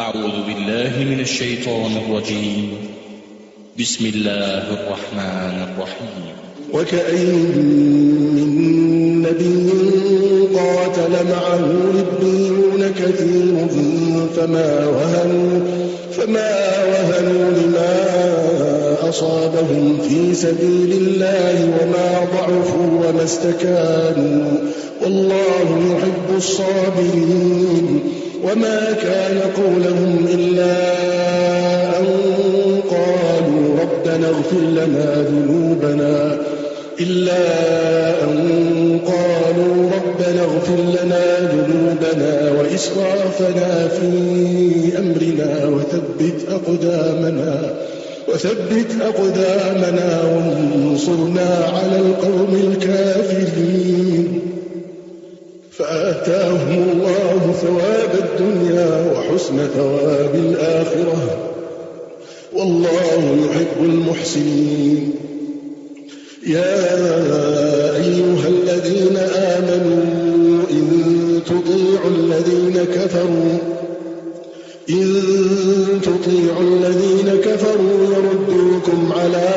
أعوذ بالله من الشيطان الرجيم. بسم الله الرحمن الرحيم. وكأين من نبي قاتل معه ربيون كثير فما وهنوا، فما وهنوا لما أصابهم في سبيل الله وما ضعفوا وما استكانوا، والله يحب الصابرين. وما كان قولهم إلا أن قالوا ربنا اغفر لنا ذنوبنا، إلا أن قالوا ربنا اغفر لنا ذنوبنا وإسرافنا في أمرنا وثبت أقدامنا، وثبت أقدامنا وانصرنا على القوم الكافرين. فآتاهم الله ثواب الدنيا وحسن ثواب الآخرة، والله يحب المحسنين. يا أيها الذين آمنوا إن تطيعوا الذين كفروا، إن تطيعوا الذين كفروا يردوكم على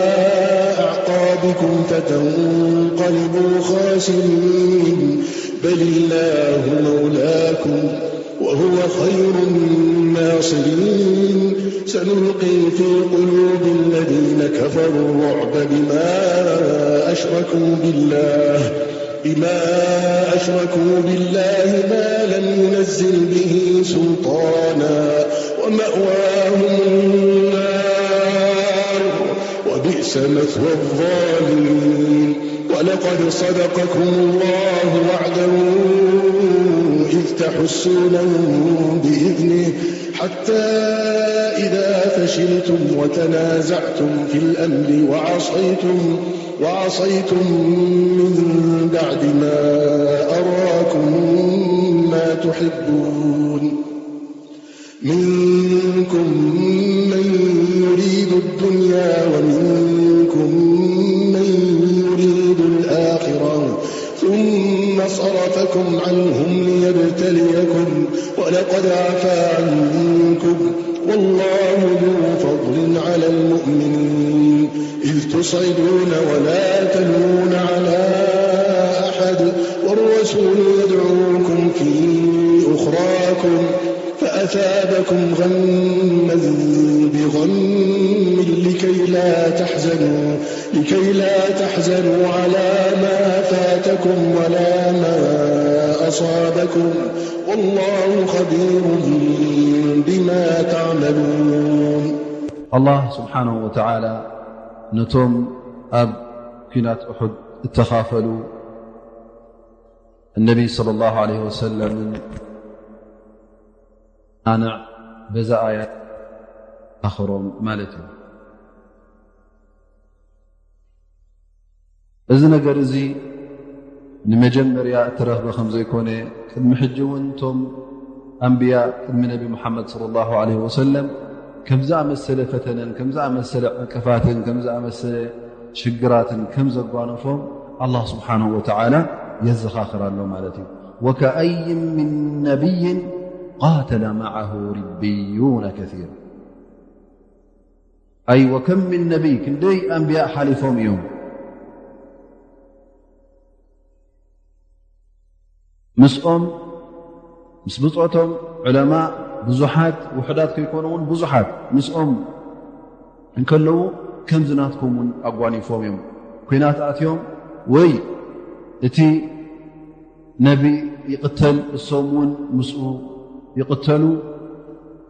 أعقابكم فتنقلبوا خاسرين. بل الله مولاكم وهو خير الناصرين. سنلقي في قلوب الذين كفروا الرعب بما أشركوا بالله، بما أشركوا بالله ما لم ينزل به سلطانا، ومأواهم النار، وبئس مثوى الظالمين. ولقد صدقكم الله وعده إذ تحسونهم بإذنه حتى إذا فشلتم وتنازعتم في الأمر وعصيتم، وعصيتم من بعد ما أراكم ما تحبون، منكم من يريد الدنيا ومنكم من يريد الآخرة ثم صرفكم عنهم ليبتليكم ولقد عفا عنكم والله ذو فضل على المؤمنين إذ تصعدون ولا تلون على أحد والرسول يدعوكم في أخراكم فأثابكم غما بغم لكي لا تحزنوا، لكي لا تحزنوا على ما فاتكم ولا ما أصابكم والله خبير بما تعملون. ኣላህ ስብሓንሁ ወተዓላ ነቶም ኣብ ኲናት ኡሑድ እተኻፈሉ ነቢ ሰለላሁ ዐለይሂ ወሰለምን ኣንዕ በዛ ኣያት ኣኽሮም ማለት እዩ። እዚ ነገር እዚ ንመጀመርያ እተረኽበ ከም ዘይኮነ፣ ቅድሚ ሕጂ እውን እቶም ኣንብያ ቅድሚ ነቢ ሙሓመድ ሰለላሁ ዐለይሂ ወሰለም ከም ዝኣመሰለ ፈተነን ከም ዝኣመሰለ ዕንቅፋትን ከም ዝኣመሰለ ሽግራትን ከም ዘጓነፎም ኣላህ ስብሓንሁ ወተዓላ የዘኻኽር ኣሎ ማለት እዩ። ወከኣይን ምን ነቢይን ቃተለ መዓሁ ሪብዩነ ከሲር። ኣይ ወከም ምን ነቢይ፣ ክንደይ ኣንብያእ ሓሊፎም እዮም። ምስኦም ምስ ብጾቶም ዑለማእ ብዙሓት፣ ውሑዳት ከይኮኑ እውን ብዙሓት ምስኦም እንከለዉ ከምዚ ናትኩም እውን ኣጓኒፎም እዮም። ኲናት ኣትዮም ወይ እቲ ነቢ ይቕተል እሶም እውን ምስኡ ይቕተሉ፣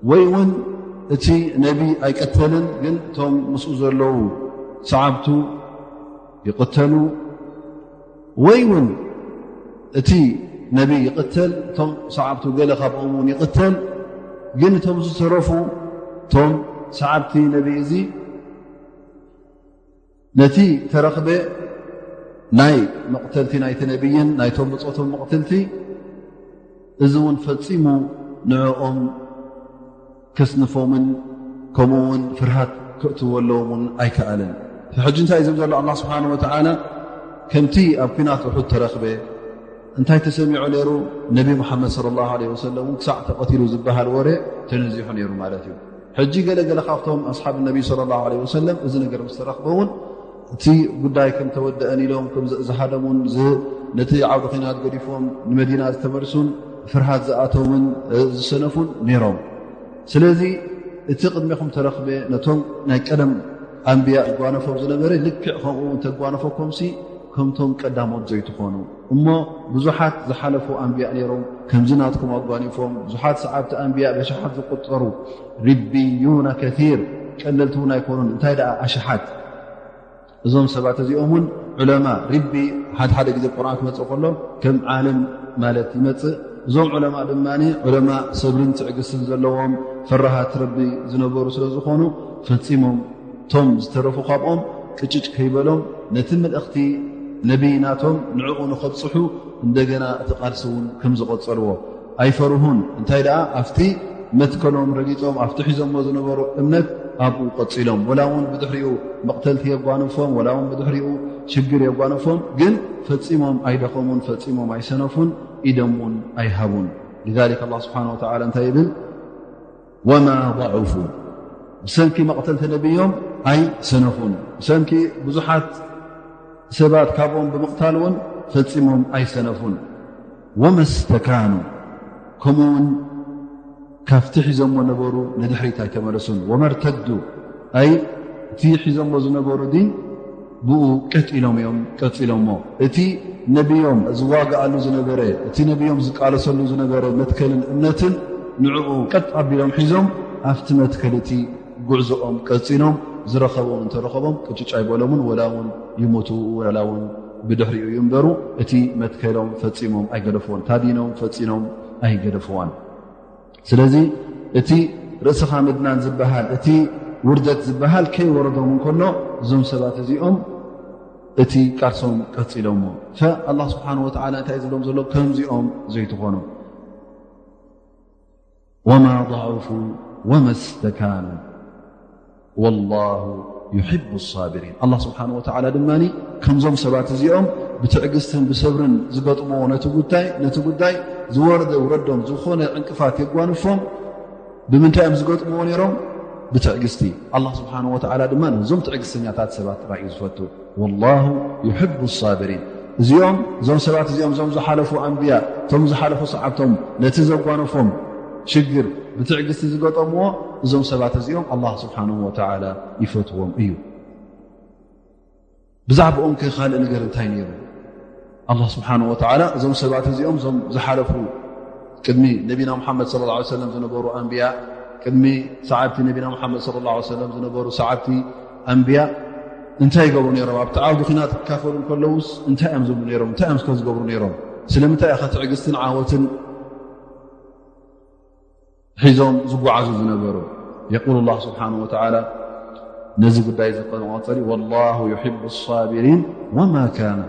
ወይ እውን እቲ ነቢ ኣይቀተልን ግን እቶም ምስኡ ዘለዉ ሰዓብቱ ይቕተሉ፣ ወይ እውን እቲ ነቢ ይቕተል እቶም ሰዓብቱ ገለ ካብኦም እውን ይቕተል፣ ግን እቶም ዝተረፉ እቶም ሰዓብቲ ነቢ እዚ ነቲ ተረኽበ ናይ መቕተልቲ ናይቲ ነቢይን ናይቶም ብጾቶም መቕትልቲ እዚ እውን ፈጺሙ ንዕኦም ከስንፎምን ከምኡ እውን ፍርሃት ከእትወለዎም እውን ኣይከኣለን። ሕጂ እንታይ ዝብል ዘሎ ኣላህ ስብሓንሁ ወተዓላ ከምቲ ኣብ ኲናት ውሑድ ተረኽበ እንታይ ተሰሚዑ ነይሩ? ነቢ ሙሓመድ ሰለላሁ ዐለይሂ ወሰለም እውን ክሳዕ ተቐቲሉ ዝበሃል ወረ ተነዚሑ ነይሩ ማለት እዩ። ሕጂ ገለገለ ካብቶም ኣስሓብ ነቢ ሰለላሁ ዐለይሂ ወሰለም እዚ ነገር ምስ ተረኽበ እውን እቲ ጉዳይ ከም ተወደአን ኢሎም ከም ዝ-፣ ዝሃደሙን ዝ-፣ ነቲ ዓውዲ ኲናት ገዲፎም ንመዲና ዝተመልሱን ፍርሃት ዝኣተውን፣ እ፣ ዝሰነፉን ነይሮም። ስለዚ እቲ ቅድሜኹም ተረኽበ ነቶም ናይ ቀደም ኣንብያ ዝጓነፎም ዝነበረ ልክዕ ከምኡ እውን ተጓነፈኩምሲ ከምቶም ቀዳሞት ዘይትኾኑ። እሞ ብዙሓት ዝሓለፉ ኣንብያ ነይሮም ከምዚ ናትኩም ኣጓኒፎም፣ ብዙሓት ሰዓብቲ ኣንብያ በሽሓት ዝቁጸሩ፣ ሪቢዩና ከሲር፣ ቀለልቲ እውን ኣይኮኑን፣ እንታይ ደኣ ኣሽሓት። እዞም ሰባት እዚኦም እውን ዑለማ፣ ሪቢ ሓደ ሓደ ግዜ ቁርኣን ክመጽእ ከሎ ከም ዓለም ማለት ይመጽእ። እዞም ዑለማ ድማ ዑለማ ሰብርን ትዕግስትን ዘለዎም ፈራሃት ረቢ ዝነበሩ ስለ ዝኾኑ ፈጺሞም እቶም ዝተረፉ ካብኦም ቅጭጭ ከይበሎም ነቲ መልእኽቲ ነቢ ናቶም ንዕኡ ንኸብጽሑ እንደገና እቲ ቃልሲ እውን ከም ዝቐጸልዎ ኣይፈርሁን። እንታይ ደኣ ኣብቲ መትከሎም ረጊጾም ኣብቲ ሒዞሞ ዝነበሩ እምነት ኣብኡ ቀጺሎም። ወላ እውን ብድሕሪኡ መቕተልቲ የጓንፎም፣ ወላ እውን ብድሕሪኡ ሽግር የጓንፎም፣ ግን ፈጺሞም ኣይደኸሙን፣ ፈጺሞም ኣይሰነፉን፣ ኢዶም እውን ኣይሃቡን። لذلك الله سبحانه وتعالى እንታይ ይብል? وما ضعفوا، ብሰንኪ መቕተልቲ ነብዮም ኣይሰነፉን፣ ብሰንኪ ብዙሓት ሰባት ካብኦም ብምቕታል እውን ፈጺሞም ኣይሰነፉን። وما استكانوا، ከምኡ እውን ካብቲ ሒዞሞ ነበሩ ንድሕሪት ኣይተመለሱን። وما ارتدوا، ኣይ እቲ ሒዞሞ ዝነበሩ ዲን ብኡ ቀጥ ኢሎም እዮም ቀጺሎሞ። እቲ ነብዮም ዝዋግኣሉ ዝነበረ፣ እቲ ነብዮም ዝቃለሰሉ ዝነበረ መትከልን እምነትን ንዕኡ ቀጥ ኣቢሎም ሒዞም ኣብቲ መትከል እቲ ጉዕዞኦም ቀጺሎም ዝረኸቦም እንተረኸቦም ቅጭጭ ኣይበሎምን፣ ወላ እውን ይሞቱ፣ ወላ እውን ብድሕሪኡ ይንበሩ፣ እቲ መትከሎም ፈጺሞም ኣይገደፍዎን፣ እታ ዲኖም ፈጺሞም ኣይገደፍዋን። ስለዚ እቲ ርእስኻ ምድናን ዝበሃል፣ እቲ ውርደት ዝበሃል ከይወረዶም እንከሎ እዞም ሰባት እዚኦም እቲ ቃልሶም ቀጺሎሞ። ፈኣላህ ስብሓን ወተዓላ እንታይ ዝብሎም ዘሎ? ከምዚኦም ዘይትኾኑ። وما ضعفوا وما استكانوا والله يحب الصابرين። ኣላህ ስብሓን ወተዓላ ድማ ከምዞም ሰባት እዚኦም ብትዕግስትን ብሰብርን ዝገጥምዎ ነቲ ጉዳይ፣ ነቲ ጉዳይ ዝወርደ ውረዶም ዝኾነ ዕንቅፋት የጓንፎም። ብምንታይ እዮም ዝገጥምዎ ነይሮም? ብትዕግስቲ። ኣላህ ስብሓን ወተዓላ ድማ ነዞም ትዕግስተኛታት ሰባት ጥራይ እዩ ዝፈቱ። والله يحب الصابرين። እዚኦም፣ እዞም ሰባት እዚኦም፣ እዞም ዝሓለፉ ኣንብያ፣ እቶም ዝሓለፉ ሰዓብቶም ነቲ ዘጓነፎም ሽግር ብትዕግስቲ ዝገጠምዎ፣ እዞም ሰባት እዚኦም ኣላህ ስብሓንሁ ወተዓላ ይፈትዎም እዩ። ብዛዕባኦም ከ ካልእ ነገር እንታይ ነይሩ? ኣላህ ስብሓንሁ ወተዓላ እዞም ሰባት እዚኦም፣ እዞም ዝሓለፉ ቅድሚ ነቢና ሙሓመድ ሰለላሁ ዐለይሂ ወሰለም ዝነበሩ ኣንብያ፣ ቅድሚ ሰዓብቲ ነቢና ሙሓመድ ሰለላሁ ዐለይሂ ወሰለም ዝነበሩ ሰዓብቲ ኣንብያ እንታይ ይገብሩ ነይሮም? ኣብቲ ዓውዲ ኹናት ክካፈሉ እንከለውስ እንታይ እዮም ዝብሉ ነይሮም? እንታይ እዮም እስከ ዝገብሩ ነይሮም? ስለምንታይ ኢኻ ትዕግስትን ዓወትን ሒዞም ዝጓዓዙ ዝነበሩ? የቁሉ ላህ ስብሓነሁ ወተዓላ ነዚ ጉዳይ እዚ ክቐጽል፣ ወላሁ ዩሒቡ ሳቢሪን ወማ ካነ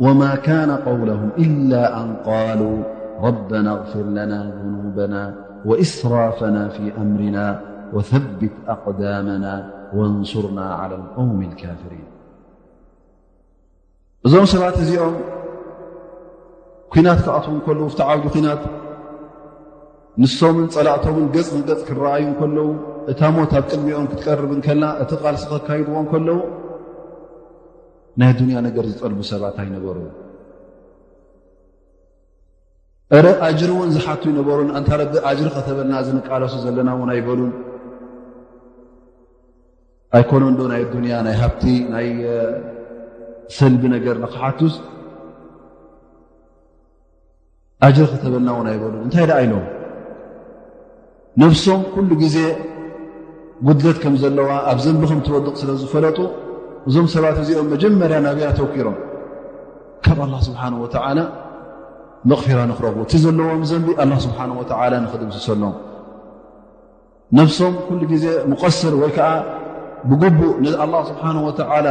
وما كان قولهم إلا أن قالوا ربنا اغفر لنا ذنوبنا وإسرافنا في أمرنا وثبت أقدامنا وانصرنا على القوم الكافرين. እዞም ሰባት እዚኦም ኲናት ክኣትዉ እንከለዉ፣ ኣብቲ ዓውዲ ኲናት ንሶምን ጸላእቶምን ገጽ ንገጽ ክረኣዩ እንከለዉ፣ እታ ሞት ኣብ ቅድሚኦም ክትቀርብ እንከላ፣ እቲ ቃልሲ ከካይድዎ እንከለዉ፣ ናይ ዱንያ ነገር ዝጠልቡ ሰባት ኣይነበሩን። እረ ኣጅሪ እውን ዝሓቱ ኣይነበሩን። ኣንታ ረቢ ኣጅሪ ከተበልና እዚ ንቃለሱ ዘለና እውን ኣይበሉን። ኣይኮነን ዶ ናይ ዱንያ ናይ ሃብቲ ናይ ሰልቢ ነገር ንኽሓቱስ ኣጅሪ ከተበልና እውን ኣይበሉን። እንታይ ደኣ ኢሎም? ነብሶም ኩሉ ግዜ ጉድለት ከም ዘለዋ፣ ኣብ ዘንቢ ከም ትወድቕ ስለ ዝፈለጡ፣ እዞም ሰባት እዚኦም መጀመርያ ናበይ ኣተኩሮም? ካብ ኣላህ ስብሓነሁ ወተዓላ መቕፊራ ንኽረኽቡ፣ እቲ ዘለዎም ዘንቢ ኣላህ ስብሓነሁ ወተዓላ ንኽድምስሰሎም። ነብሶም ኩሉ ግዜ ሙቐስር ወይ ከዓ ብግቡእ ንኣላህ ስብሓነሁ ወተዓላ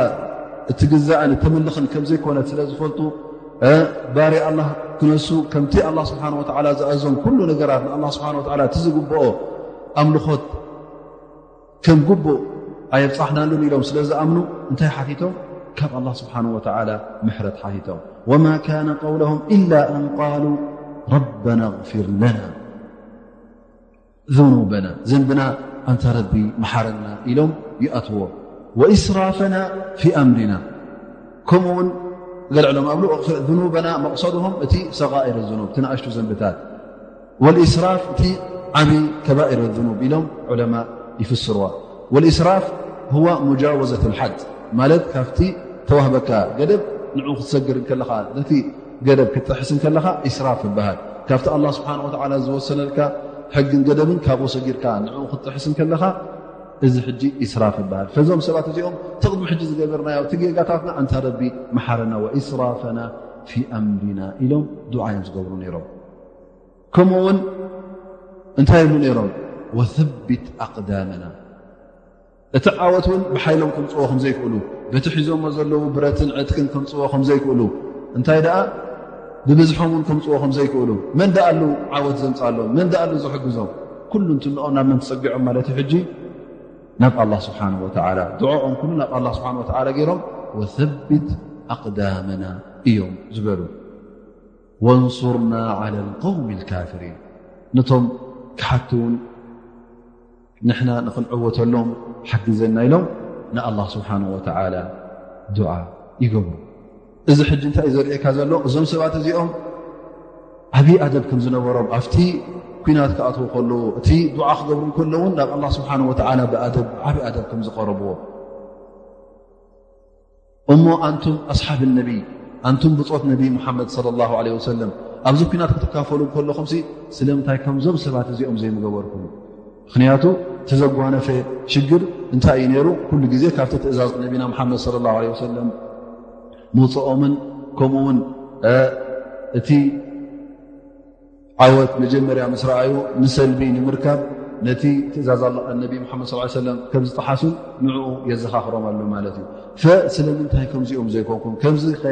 እትግዛእን እተምልኽን ከም ዘይኮነት ስለ ዝፈልጡ፣ እ፣ ባርያ ኣላህ ክነሱ፣ ከምቲ ኣላህ ስብሓነሁ ወተዓላ ዝኣዞም ኩሉ ነገራት ንኣላህ ስብሓነሁ ወተዓላ እቲ ዝግብኦ ኣምልኾት ከም ግቡእ ኣየብጻሕናሉን ኢሎም ስለ ዝኣምኑ፣ እንታይ ሓቲቶም? ካብ ኣላህ ስብሓን ወተዓላ ምሕረት ሓቲቶም። ወማ ካነ ቀውለሁም ኢላ ኣን ቃሉ ረበና ኣግፊር ለና ذኑበና፣ ዘንብና ኣንታ ረቢ መሓረና ኢሎም ይኣትዎ። ወኢስራፈና ፊ ኣምሪና፣ ከምኡ እውን ገለ ዕለማ ኣብሉ ذኑበና መቕሰድሆም እቲ ሰጋኢር ذኑብ እቲ ንኣሽቱ ዘንብታት፣ ወልኢስራፍ እቲ ዓቢ ከባኢር ذኑብ ኢሎም ዑለማ ይፍስርዋ። ወልኢስራፍ هو مجاوزة الحد ማለት ካብቲ ተዋህበካ ገደብ ንዑ ክትሰግር ከለኻ ነቲ ገደብ ክትጥሕስ ከለኻ ኢስራፍ ይበሃል። ካብቲ ኣላህ ስብሓን ወተዓላ ዝወሰነልካ ሕግን ገደብን ካብኡ ሰጊርካ ንዑ ክትጥሕስ ከለኻ እዚ ሕጂ ኢስራፍ ይበሃል። ፈዞም ሰባት እዚኦም ትቕድሚ ሕጂ ዝገበርናዮ እቲ ጌጋታትና ኣንታ ረቢ መሓረና ወኢስራፈና ፊ ኣምሪና ኢሎም ዱዓ እዮም ዝገብሩ ነይሮም። ከምኡ እውን እንታይ ይብሉ ነይሮም? ወثቢት ኣቅዳመና፣ እቲ ዓወት እውን ብሓይሎም ከምፅዎ ከም ዘይክእሉ፣ በቲ ሒዞሞ ዘለዉ ብረትን ዕጥቅን ከምፅዎ ከም ዘይክእሉ፣ እንታይ ደኣ ብብዝሖም እውን ከምፅዎ ከም ዘይክእሉ፣ መን ደኣ ኣሉ ዓወት ዘምፅኣሎም? መን ደኣ ኣሉ ዝሕግዞም? ኩሉ እንትንኦም ናብ መን ተፀጊዖም ማለት እዩ? ሕጂ ናብ ኣላህ ስብሓንሁ ወተዓላ፣ ድዖኦም ኩሉ ናብ ኣላህ ስብሓንሁ ወተዓላ ገይሮም ወثቢት ኣቅዳመና እዮም ዝበሉ። ወንሱርና ዓላ ልቀውሚ ልካፍሪን፣ ነቶም ክሓቲ እውን ንሕና ንኽንዕወተሎም ሓግዘና ኢሎም ንኣላህ ስብሓንሁ ወተዓላ ዱዓ ይገብሩ። እዚ ሕጂ እንታይ እዩ ዘርእየካ ዘሎ? እዞም ሰባት እዚኦም ዓብዪ ኣደብ ከም ዝነበሮም ኣብቲ ኲናት ክኣትዉ ከለዉ፣ እቲ ዱዓ ክገብሩ ከለዉ እውን ናብ ኣላህ ስብሓንሁ ወተዓላ ብኣደብ፣ ዓብዪ ኣደብ ከም ዝቐረብዎ። እሞ ኣንቱም ኣስሓብ ነቢይ፣ ኣንቱም ብጾት ነቢይ ሙሓመድ ሰለላሁ ዐለይሂ ወሰለም ኣብዚ ኲናት ክትካፈሉ ከለኹምሲ ስለምንታይ ከምዞም ሰባት እዚኦም ዘይምገበርኩም? ምኽንያቱ እቲ ዘጓነፈ ሽግር እንታይ እዩ ነይሩ? ኩሉ ግዜ ካብቲ ትእዛዝ ነቢና ሙሓመድ ሰለላሁ ዐለይሂ ወሰለም ምውፅኦምን ከምኡ እውን እቲ ዓወት መጀመርያ ምስ ረኣዩ ንሰልቢ ንምርካብ ነቲ ትእዛዝ ኣላ ነቢ ሙሓመድ ሰለላሁ ዐለይሂ ወሰለም ከም ዝጠሓሱን ንዕኡ የዘኻኽሮም ኣሎ ማለት እዩ። ፈስለምንታይ ከምዚኦም ዘይኮንኩም? ከምዚ ከ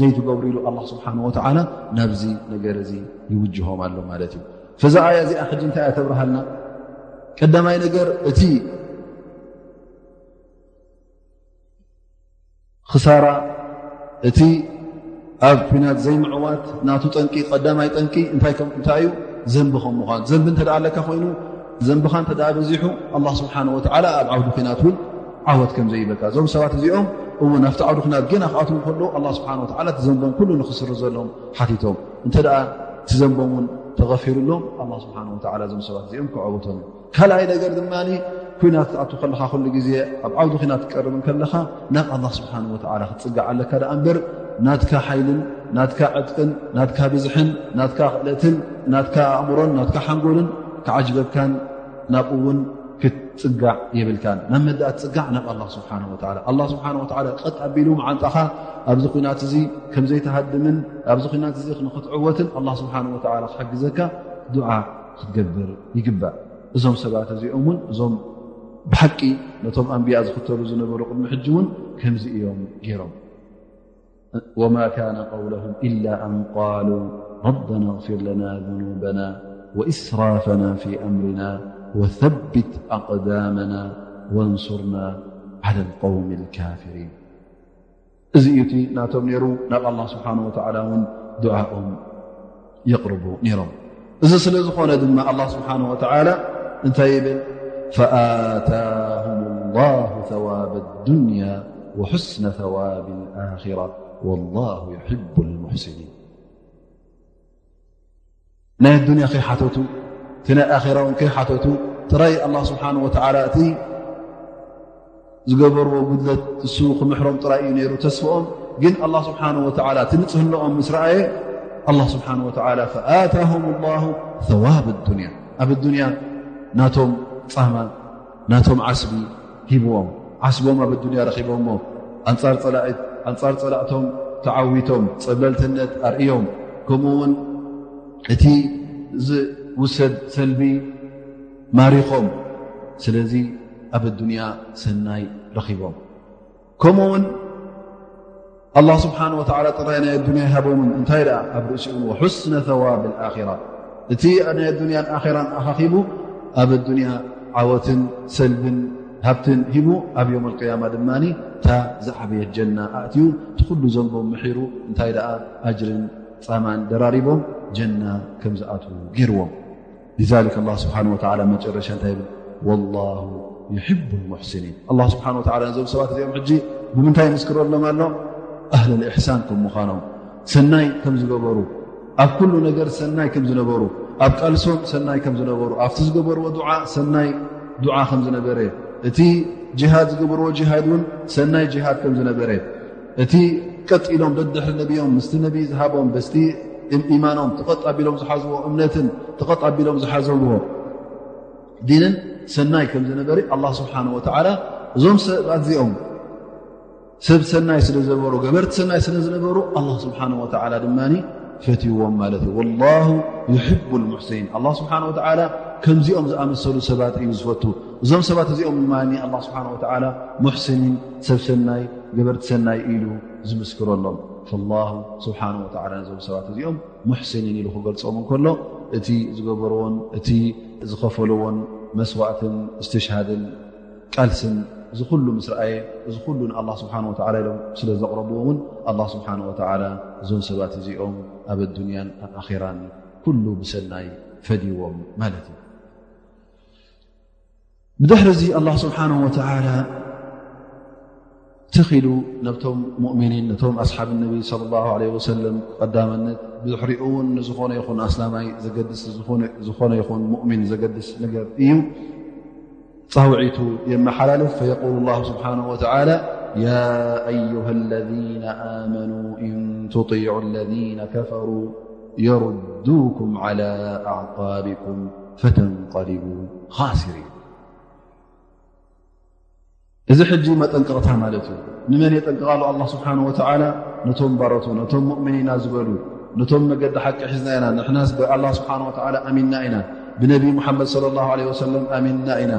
ዘይትገብሩ ኢሉ ኣላህ ስብሓነሁ ወተዓላ ናብዚ ነገር እዚ ይውጅሆም ኣሎ ማለት እዩ። ፈዛ ኣያ እዚኣ ሕጂ እንታይ እያ ተብርሃልና? ቀዳማይ ነገር እቲ ክሳራ፣ እቲ ኣብ ኲናት ዘይምዕዋት ናቱ ጠንቂ፣ ቀዳማይ ጠንቂ እንታይ ከም፣ እንታይ እዩ? ዘንቢ ከም ምዃን። ዘንቢ እንተ ደኣ ኣለካ ኮይኑ፣ ዘንብኻ እንተ ደኣ በዚሑ፣ ኣላህ ስብሓነሁ ወተዓላ ኣብ ዓውዲ ኲናት እውን ዓወት ከም ዘይበካ። እዞም ሰባት እዚኦም እውን ኣብቲ ዓውዲ ኲናት ገና ክኣትዉ ከለዉ፣ ኣላህ ስብሓነሁ ወተዓላ እቲ ዘንቦም ኩሉ ንኽስርዘሎም ሓቲቶም። እንተ ደኣ እቲ ዘንቦም እውን ተገፊሩሎም፣ ኣላህ ስብሓነሁ ወተዓላ እዞም ሰባት እዚኦም ከዕውቶም እዩ። ካልኣይ ነገር ድማ፣ ኲናት ክትኣቱ ከለኻ፣ ኩሉ ግዜ ኣብ ዓውዲ ኲናት ክትቀርብ እንከለኻ፣ ናብ ኣላህ ስብሓነሁ ወተዓላ ክትጽጋዕ ኣለካ ደኣ እምበር፣ ናትካ ሓይልን ናትካ ዕጥቅን ናትካ ብዝሕን ናትካ ክእለትን ናትካ ኣእምሮን ናትካ ሓንጎልን ክዓጅበካን ናብኡ እውን ክትጽጋዕ የብልካን። ናብ መን ደኣ ትጽጋዕ? ናብ ኣላህ ስብሓነሁ ወተዓላ። ኣላህ ስብሓነሁ ወተዓላ ቀጥ ኣቢሉ መዓንጣኻ ኣብዚ ኲናት እዚ ከም ዘይትሃድምን ኣብዚ ኲናት እዚ ንኽትዕወትን ኣላህ ስብሓነሁ ወተዓላ ክሕግዘካ ዱዓ ክትገብር ይግባእ። እዞም ሰባት እዚኦም እውን፣ እዞም ብሓቂ ነቶም ኣንብያ ዝኽተሉ ዝነበሩ ቅድሚ ሕጂ እውን ከምዚ እዮም ገይሮም። وما كان قولهم إلا أن قالوا ربنا اغفر لنا ذنوبنا وإسرافنا في أمرنا وثبت أقدامنا وانصرنا على القوم الكافرين. እዚ እዩ እቲ ናቶም ነይሩ። ናብ ኣላህ ስብሓነሁ ወተዓላ እውን ዱዓኦም የቕርቡ ነይሮም። እዚ ስለ ዝኾነ ድማ ኣላህ ስብሓነሁ ወተዓላ እንታይ ይብል? فآتاهم الله ثواب الدنيا وحسن ثواب الآخرة والله يحب المحسنين። ናይ ኣዱንያ ከይሓተቱ፣ እቲ ናይ ኣኼራ እውን ከይሓተቱ፣ ጥራይ ኣላህ ስብሓነሁ ወተዓላ እቲ ዝገበርዎ ጉድለት እሱ ክምሕሮም ጥራይ እዩ ነይሩ ተስፍኦም። ግን ኣላህ ስብሓነሁ ወተዓላ እቲ ንጽህንኦም ምስ ረኣየ፣ ኣላህ ስብሓነሁ ወተዓላ فآتاهم الله ثواب الدنيا፣ ኣብ ኣዱንያ ናቶም ጻማ፣ ናቶም ዓስቢ ሂብዎም። ዓስቦም ኣብ ኣዱንያ ረኺቦሞ፣ ኣንጻር ጸላኢት-፣ ኣንጻር ጸላእቶም ተዓዊቶም፣ ጸብለልትነት ኣርእዮም፣ ከምኡ እውን እቲ ዝውሰድ ሰልቢ ማሪኾም። ስለዚ ኣብ ኣዱንያ ሰናይ ረኺቦም። ከምኡ እውን ኣላህ ስብሓነሁ ወተዓላ ጥራይ ናይ ኣዱንያ ይሃቦምን፣ እንታይ ደኣ ኣብ ርእሲኡ وحسن ثواب الآخرة፣ እቲ ናይ ኣዱንያን ኣኼራን ኣኻኺቡ ኣብ ኣዱንያ ዓወትን ሰልብን ሃብትን ሂቡ ኣብ ዮም ኣልቅያማ ድማ እታ ዝዓበየት ጀና ኣእትዩ እቲ ኩሉ ዘንቦም ምሒሩ እንታይ ደኣ ኣጅርን ጻማን ደራሪቦም ጀና ከም ዝኣትዉ ገይርዎም። لذلك الله سبحانه وتعالى መጨረሻ እንታይ ይብል? والله يحب المحسنين። الله سبحانه وتعالى ነዞም ሰባት እዚኦም ሕጂ ብምንታይ ይምስክረሎም ኣሎ? ኣህለል ኢሕሳን ከም ምዃኖም፣ ሰናይ ከም ዝገበሩ፣ ኣብ ኩሉ ነገር ሰናይ ከም ዝነበሩ፣ ኣብ ቃልሶም ሰናይ ከም ዝነበሩ፣ ኣብቲ ዝገበርዎ ዱዓ ሰናይ ዱዓ ከም ዝነበረ፣ እቲ ጅሃድ ዝገበርዎ ጅሃድ እውን ሰናይ ጅሃድ ከም ዝነበረ፣ እቲ ቀጥ ኢሎም ደድሕሪ ነቢዮም ምስቲ ነቢ ዝሃቦም በስቲ ኢማኖም ትቐጥ ኣቢሎም ዝሓዝዎ እምነትን ትቐጥ ኣቢሎም ዝሓዘዎ ዲንን ሰናይ ከም ዝነበረ ኣላህ ስብሓነ ወተዓላ እዞም ሰባት እዚኦም ሰብ ሰናይ ስለ ዝነበሩ፣ ገበርቲ ሰናይ ስለ ዝነበሩ ኣላህ ስብሓነ ወተዓላ ድማ ፈትይዎም ማለት እዩ። ወላሁ ዩሕቡ ልሙሕሲኒን። ኣላህ ስብሓነ ወተዓላ ከምዚኦም ዝኣመሰሉ ሰባት እዩ ዝፈቱ። እዞም ሰባት እዚኦም ድማ ኣላህ ስብሓነ ወተዓላ ሙሕሲኒን፣ ሰብ ሰናይ፣ ገበርቲ ሰናይ ኢሉ ዝምስክረሎም። ፈላሁ ስብሓነ ወተዓላ ነዞም ሰባት እዚኦም ሙሕሲኒን ኢሉ ክገልጾም እንከሎ እቲ ዝገበርዎን እቲ ዝኸፈልዎን መስዋእትን እስትሽሃድን ቃልስን እዚ ኩሉ ምስ ረኣየ፣ እዚ ኩሉ ንኣላህ ስብሓነ ወተዓላ ኢሎም ስለ ዘቕረብዎ እውን ኣላህ ስብሓነ ወተዓላ እዞም ሰባት እዚኦም ኣብ ኣዱንያን ኣብ ኣኼራን ኩሉ ብሰናይ ፈድይዎም ማለት እዩ። ብድሕሪ እዚ ኣላህ ስብሓነ ወተዓላ ትኽ ኢሉ ነብቶም ሙእሚኒን፣ ነቶም ኣስሓብ ነቢ ሰለላሁ ዐለይሂ ወሰለም ቀዳምነት፣ ብድሕሪኡ እውን ንዝኾነ ይኹን ኣስላማይ ዘገድስ፣ ዝኾነ፣ ዝኾነ ይኹን ሙእሚን ዘገድስ ነገር እዩ። ጻውዒቱ የመሓላልፍ። فيقول الله سبحانه وتعالى: يا أيها الذين آمنوا إن تطيعوا الذين كفروا يردوكم على أعقابكم فتنقلبوا خاسرين. እዚ ሕጂ መጠንቀቕታ ማለት እዩ። ንመን የጠንቅቕ ኣሎ ኣላህ ስብሓነ ወተዓላ? ነቶም ባሮቱ፣ ነቶም ሙእሚኒና ዝበሉ፣ ነቶም መገዲ ሓቂ ሒዝና ኢና፣ ንሕናስ ብኣላህ ስብሓነ ወተዓላ ኣሚንና ኢና፣ ብነቢ ሙሓመድ ሰለላሁ ዐለይሂ ወሰለም ኣሚንና ኢና፣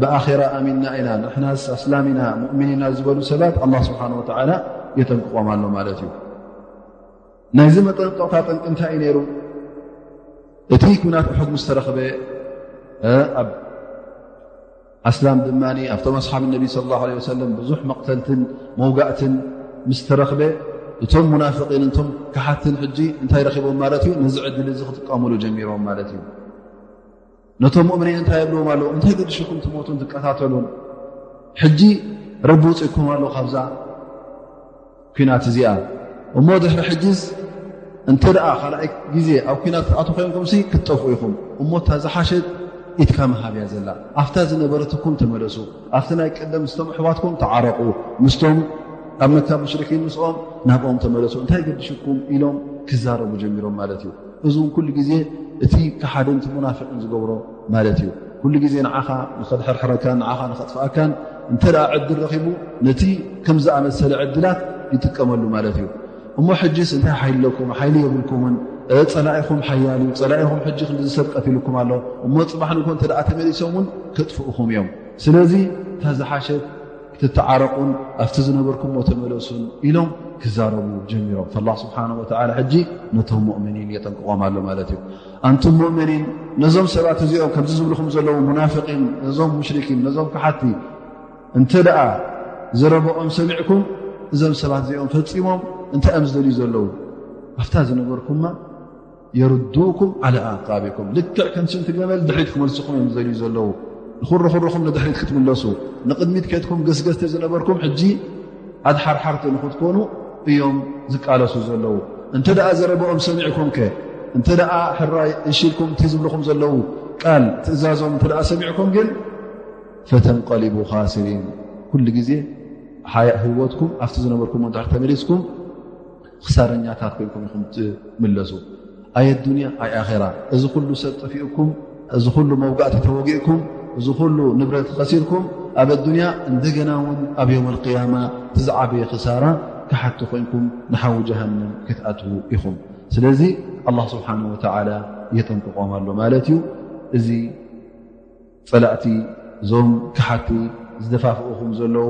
ብኣኼራ ኣሚንና ኢና፣ ንሕናስ ኣስላም ኢና፣ ሙእሚን ኢና ዝበሉ ሰባት ኣላህ ስብሓነ ወተዓላ የጠንቅቖም ኣሎ ማለት እዩ። ናይዚ መጠንቀቕታ ጠንቂ እንታይ እዩ ነይሩ? እቲ ኲናት ኡሑድ ምስ ተረኽበ፣ እ፣ ኣብ ኣስላም ድማ ኣብቶም ኣስሓብ ነቢ ሰለላሁ ዐለይሂ ወሰለም ብዙሕ መቕተልትን መውጋእትን ምስ ተረኽበ፣ እቶም ሙናፍቒን፣ እቶም ከሓትን ሕጂ እንታይ ረኺቦም ማለት እዩ? ነዚ ዕድል እዚ ክጥቀሙሉ ጀሚሮም ማለት እዩ። ነቶም ሙእምኒን እንታይ የብልዎም ኣለዉ? እንታይ ገድሽኩም ትሞቱን ትቀታተሉን? ሕጂ ረቢ ውፅእኩም ኣሎ ካብዛ ኲናት እዚኣ። እሞ ድሕሪ ሕጂስ እንተ ደኣ ካልኣይ ግዜ ኣብ ኲናት ክትኣትዉ ኮይንኩምሲ ክትጠፍኡ ኢኹም። እሞ እታ ዝሓሸት ኢድካ ምሃብ እያ ዘላ። ኣብታ ዝነበረትኩም ተመለሱ። ኣብቲ ናይ ቀደም ምስቶም ኣሕዋትኩም ተዓረቑ። ምስቶም ኣብ መካ ሙሽሪኪን ምስኦም ናብኦም ተመለሱ። እንታይ ገድሽኩም ኢሎም ክዛረቡ ጀሚሮም ማለት እዩ። እዚ እውን ኩሉ ግዜ እቲ ከሓድን እቲ ሙናፍቕን ዝገብሮ ማለት እዩ። ኩሉ ግዜ ንዓኻ ንኸድሕርሕረካን ንዓኻ ንኸጥፍኣካን እንተ ደኣ ዕድል ረኺቡ ነቲ ከም ዝኣመሰለ ዕድላት ይጥቀመሉ ማለት እዩ። እሞ ሕጂስ እንታይ ሓይሊ ኣለኩም? ሓይሊ የብልኩምን። እ፣ ጸላኢኹም ሓያል እዩ። ጸላኢኹም ሕጂ ክንዲ ሰብ ቀቲሉኩም ኣሎ። እሞ ጽባሕ ንግሆ እንተ ደኣ ተመሊሶም እውን ከጥፍኡኹም እዮም። ስለዚ እታ ዝሓሸት ክትተዓረቑን ኣብቲ ዝነበርኩሞ ተመለሱን ኢሎም ክዛረቡ ጀሚሮም። ፈላህ ስብሓነ ወተዓላ ሕጂ ነቶም ሙእሚኒን የጠንቅቖም ኣሎ ማለት እዩ። ኣንቱም ሙእሚኒን፣ ነዞም ሰባት እዚኦም ከምዚ ዝብልኹም ዘለዉ ሙናፍቂን፣ ነዞም ሙሽሪኪን፣ ነዞም ከሓቲ እንተ ደኣ ዘረበኦም ሰሚዕኩም፣ እዞም ሰባት እዚኦም ፈጺሞም እንታይ እዮም ዝደልዩ ዘለዉ? ኣብታ ዝነበርኩማ የርዱኩም ዓላ ኣዕቃቢኩም፣ ልክዕ ከም ሽንቲ ገመል ድሕሪት ክመልስኹም እዮም ዝደልዩ ዘለዉ። ንኹርኹርኹም ንድሕሪት ክትምለሱ፣ ንቕድሚት ከድኩም ገስገስቲ ዝነበርኩም ሕጂ ኣድሓርሓርቲ ንኽትኮኑ እዮም ዝቃለሱ ዘለዉ። እንተ ደኣ ዘረበኦም ሰሚዕኩም ከ፣ እንተ ደኣ ሕራይ እንሺልኩም እቲ ዝብልኹም ዘለዉ ቃል ትእዛዞም እንተ ደኣ ሰሚዕኩም ግን ፈተንቀሊቡ ኻሲሪን፣ ኩሉ ግዜ ሓያ ህይወትኩም ኣብቲ ዝነበርኩሞ እንድሕር ተመሊስኩም ክሳረኛታት ኮይንኩም ኢኹም ትምለሱ። ኣየ ዱንያ ኣይ ኣኼራ፣ እዚ ኩሉ ሰብ ጠፊኡኩም፣ እዚ ኩሉ መውጋእቲ ተወጊእኩም፣ እዚ ኩሉ ንብረት ኸሲርኩም፣ ኣብ ኣዱንያ እንደገና እውን ኣብ የውመል ቅያማ እቲ ዝዓበየ ክሳራ ክሓቲ ኮይንኩም ንሓዊ ጀሃነም ክትኣትዉ ኢኹም። ስለዚ ኣላህ ስብሓነሁ ወተዓላ የጠንቅቖም ኣሎ ማለት እዩ። እዚ ጸላእቲ፣ እዞም ከሓቲ ዝደፋፍኡኹም ዘለዉ፣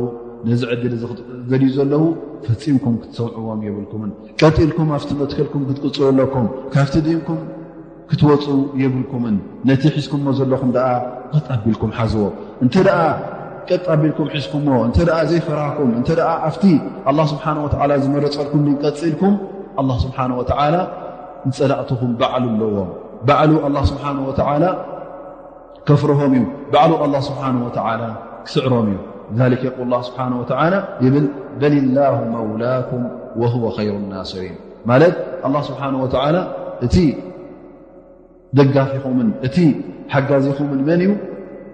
ነዚ ዕድል እዚ ክት-፣ ዝደልዩ ዘለዉ፣ ፈጺምኩም ክትሰምዕዎም የብልኩምን። ቀጥ ኢልኩም ኣብቲ መትከልኩም ክትቅጽሉ ኣለኩም። ካብቲ ዲንኩም ክትወጹ የብልኩምን። ነቲ ሒዝኩሞ ዘለኹም ደኣ ቀጥ ኣቢልኩም ሓዝዎ። እንተ ደኣ ቀጥ ኣቢልኩም ሒዝኩሞ፣ እንተ ደኣ ዘይፈራህኩም፣ እንተ ደኣ ኣብቲ ኣላህ ስብሓነ ወተዓላ ዝመረጸልኩም ዲን ቀጺልኩም፣ ኣላህ ስብሓነ ወተዓላ ንጸላእትኹም ባዕሉ ኣለዎም። ባዕሉ ኣላህ ስብሓነ ወተዓላ ከፍርሆም እዩ። ባዕሉ ኣላህ ስብሓነ ወተዓላ ክስዕሮም እዩ። ذلك يقول الله سبحانه وتعالى ይብል፣ بل الله مولاكم وهو خير الناصرين። ማለት ኣላህ ስብሓነ ወተዓላ እቲ ደጋፊኹምን እቲ ሓጋዚኹምን መን እዩ?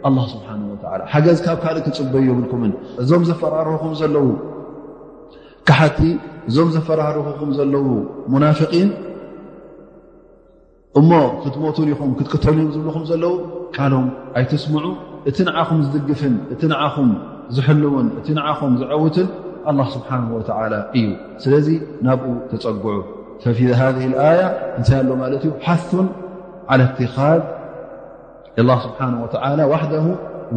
ኣላህ ስብሓነ ወተዓላ። ሓገዝ ካብ ካልእ ክጽበዩ የብልኩምን። እዞም ዘፈራርሁኹም ዘለዉ ከሓቲ፣ እዞም ዘፈራርሁኹም ዘለዉ ሙናፍቂን፣ እሞ ክትሞቱን ኢኹም ክትቅተሉን ዝብልኹም ዘለዉ ቃሎም ኣይትስምዑ። እቲ ንዓኹም ዝድግፍን እቲ ንዓኹም ዝሕልውን እቲ ንዓኹም ዝዐውትን ኣላህ ስብሓነሁ ወተዓላ እዩ። ስለዚ ናብኡ ተጸግዑ። ففي هذه الآية እንታይ ኣሎ ማለት እዩ? حث على اتخاذ الله سبحانه وتعالى وحده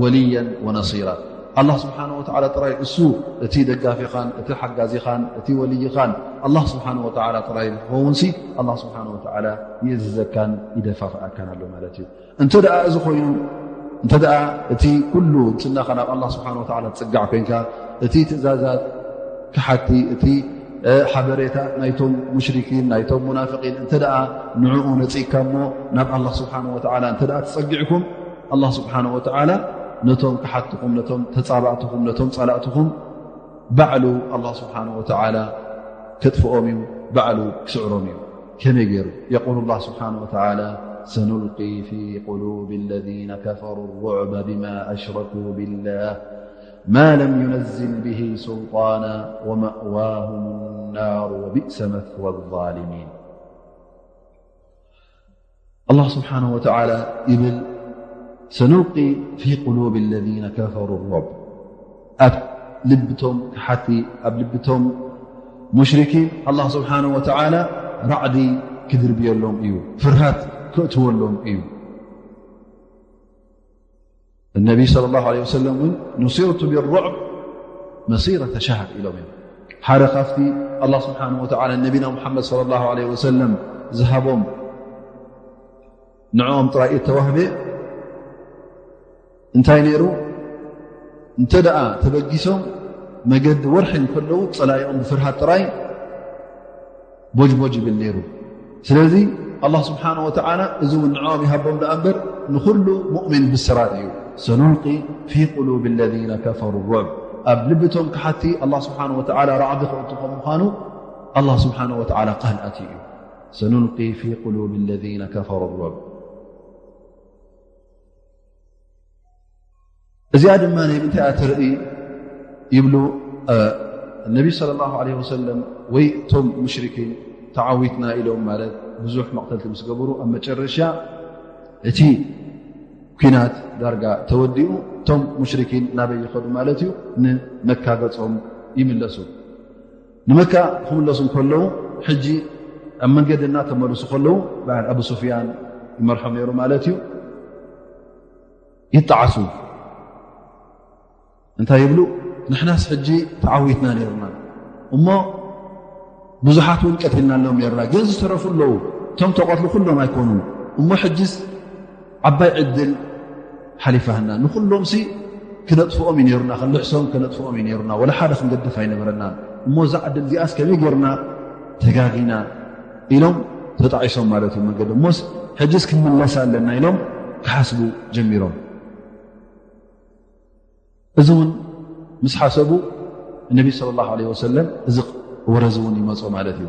وليا ونصيرا። ኣላህ ስብሓነ ወተዓላ ጥራይ እሱ እቲ ደጋፊኻን እቲ ሓጋዚኻን እቲ ወልይኻን ኣላህ ስብሓነ ወተዓላ ጥራይ ንክኸውንሲ ኣላህ ስብሓነ ወተዓላ ይእዝዘካን ይደፋፍኣካን ኣሎ ማለት እዩ። እንተ ደኣ እዚ ኮይኑ፣ እንተ ደኣ እቲ ኩሉ ንስናኻ ናብ ኣላህ ስብሓነ ወተዓላ ትጽጋዕ ኮይንካ፣ እቲ ትእዛዛት ክሓቲ፣ እቲ ሓበሬታ ናይቶም ሙሽሪኪን ናይቶም ሙናፍቂን እንተ ደኣ ንዕኡ ነጺእካ እሞ ናብ ኣላህ ስብሓነ ወተዓላ እንተ ደኣ ተጸጊዕኩም፣ ኣላህ ስብሓነ ወተዓላ ነቶም ክሓትኹም፣ ነቶም ተጻባእትኹም፣ ነቶም ጸላእትኹም ባዕሉ ኣላህ ስብሓነ ወተዓላ ከጥፍኦም እዩ፣ ባዕሉ ክስዕሮም እዩ። ከመይ ገይሩ? يقول الله سبحانه وتعالى: سنلقي في قلوب الذين كفروا الرعب بما أشركوا بالله ما لم ينزل به سلطانا ومأواهم النار وبئس مثوى الظالمين. ኣላህ ስብሓነሁ ወተዓላ ይብል፣ سنلقي في قلوب الذين كفروا الرعب ኣብ ልብቶም ክሓቲ ኣብ ልብቶም ሙሽሪኪን ኣላህ ስብሓነሁ ወተዓላ ራዕዲ ክድርብየሎም እዩ፣ ፍርሃት ክእትወሎም እዩ። ነቢ صلى الله عليه وسلم እውን نصرت بالرعب مسيرة شهر ኢሎም እዮም። ሓደ ካብቲ ኣላህ ስብሓነሁ ወተዓላ ነቢና ሙሓመድ صلى الله عليه وسلم ዝሃቦም ንዕኦም ጥራይ እተዋህበ እንታይ ነይሩ? እንተ ደኣ ተበጊሶም መገዲ ወርሒ እንከለዉ ጸላኢኦም ብፍርሃት ጥራይ ቦጅቦጅ ይብል ነይሩ። ስለዚ ኣላህ ስብሓነሁ ወተዓላ እዚ እውን ንዕኦም ይሃቦም ደኣ እምበር ንኹሉ ሙእሚን ብስራት እዩ። سنلقي في قلوب الذين كفروا الرعب ኣብ ልብቶም ክሓቲ ኣላህ ስብሓነሁ ወተዓላ ራዕዲ ክእቱ ከም ምዃኑ ኣላህ ስብሓነሁ ወተዓላ ቃል ኣትዩ እዩ። سنلقي في قلوب الذين كفروا الرعب እዚኣ ድማ ናይ ምንታይ እያ ትርኢ ይብሉ ነቢ صلى الله عليه وسلم ወይ እቶም ሙሽሪኪን ተዓዊትና ኢሎም ማለት ብዙሕ መቕተልቲ ምስ ገበሩ ኣብ መጨረሻ እቲ ኲናት ዳርጋ ተወዲኡ እቶም ሙሽሪኪን ናበይ ይኸዱ ማለት እዩ? ንመካ ገጾም ይምለሱ። ንመካ ክምለሱ እንከለዉ ሕጂ ኣብ መንገዲ እናተመልሱ ከለዉ በዓል ኣቡ ሱፍያን ይመርሖም ነይሩ ማለት እዩ። ይጠዓሱ እንታይ ይብሉ? ንሕናስ ሕጂ ተዓዊትና ነይርና እሞ ብዙሓት እውን ቀቲልና ኣለዎም ነይርና፣ ግን ዝተረፉ ኣለዉ። እቶም ተቐትሉ ኩሎም ኣይኮኑን። እሞ ሕጅስ ዓባይ ዕድል ሓሊፋህና። ንኹሎም ሲ ክነጥፍኦም እዩ ነይሩና፣ ክንልሕሶም ክነጥፍኦም እዩ ነይሩና፣ ወላ ሓደ ክንገድፍ ኣይነበረናን። እሞ እዛ ዕድል እዚኣስ ከመይ ጌርና ተጋጊና ኢሎም ተጣዒሶም ማለት እዩ መንገዲ። እሞስ ሕጅስ ክንምለስ ኣለና ኢሎም ክሓስቡ ጀሚሮም። እዚ እውን ምስ ሓሰቡ ነቢ صلى الله عليه وسلم እዚ ወረ እዚ እውን ይመጾ ማለት እዩ።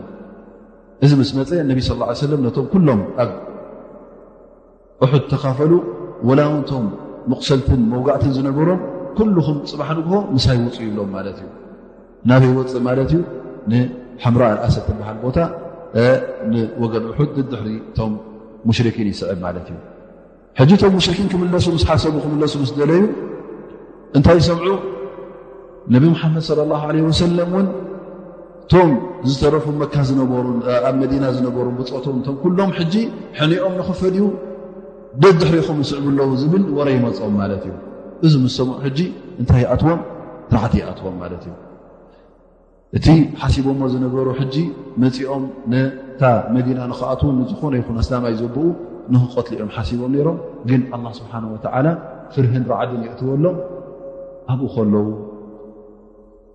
እዚ ምስ መጸ ነቢ صلى الله عليه وسلم ነቶም ኩሎም ኣብ ኡሑድ ተኻፈሉ፣ ወላ እውን እቶም መቑሰልትን መውጋእትን ዝነበሮም ኩልኹም ጽባሕ ንግሆ ምሳይ ውጹ ይብሎም ማለት እዩ። ናበይ ወጽእ ማለት እዩ? ንሓምራእ ኣልኣሰድ ትበሃል ቦታ ንወገን ኡሑድ ድድሕሪ እቶም ሙሽሪኪን ይስዕብ ማለት እዩ። ሕጂ እቶም ሙሽሪኪን ክምለሱ ምስ ሓሰቡ ክምለሱ ምስ ደለዩ እንታይ ይሰምዑ? ነቢ ሙሓመድ صلى الله عليه وسلم እውን እቶም ዝተረፉ መካ ዝነበሩን ኣብ መዲና ዝነበሩን ብጾቶም እቶም ኩሎም ሕጂ ሕኒኦም ንኽፈድዩ ደድሕሪኹም ይስዕቡ ኣለዉ ዝብል ወረ ይመጾም ማለት እዩ። እዚ ምስ ሰምዑ ሕጂ እንታይ ይኣትዎም? ራዕዲ ይኣትዎም ማለት እዩ። እቲ ሓሲቦሞ ዝነበሩ ሕጂ መጺኦም ነታ መዲና ንኽኣትዉ ንዝኾነ ይኹን ኣስላማይ ዘብኡ ንኽቐትሉ እዮም ሓሲቦም ነይሮም። ግን ኣላህ ስብሓነ ወተዓላ ፍርህን ራዕድን የእትወሎም። ኣብኡ ከለዉ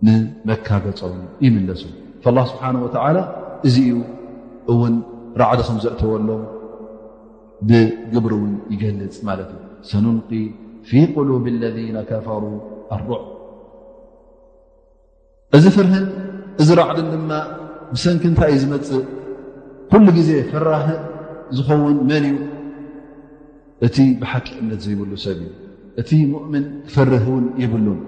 ንመካ ገጾም ይምለሱ። ፈላህ ስብሓን ወተዓላ እዚ እዩ እውን ራዕዲ ከም ዘእተወሎም ብግብሪ እውን ይገልጽ ማለት እዩ። ሰኑልቂ ፊ ቁሉብ ለዚነ ከፈሩ ኣሩዕ። እዚ ፍርህን እዚ ራዕድን ድማ ብሰንኪ እንታይ እዩ ዝመጽእ? ኩሉ ግዜ ፈራህ ዝኸውን መን እዩ? እቲ ብሓቂ እምነት ዘይብሉ ሰብ እዩ። እቲ ሙእምን ክፈርህ እውን የብሉን።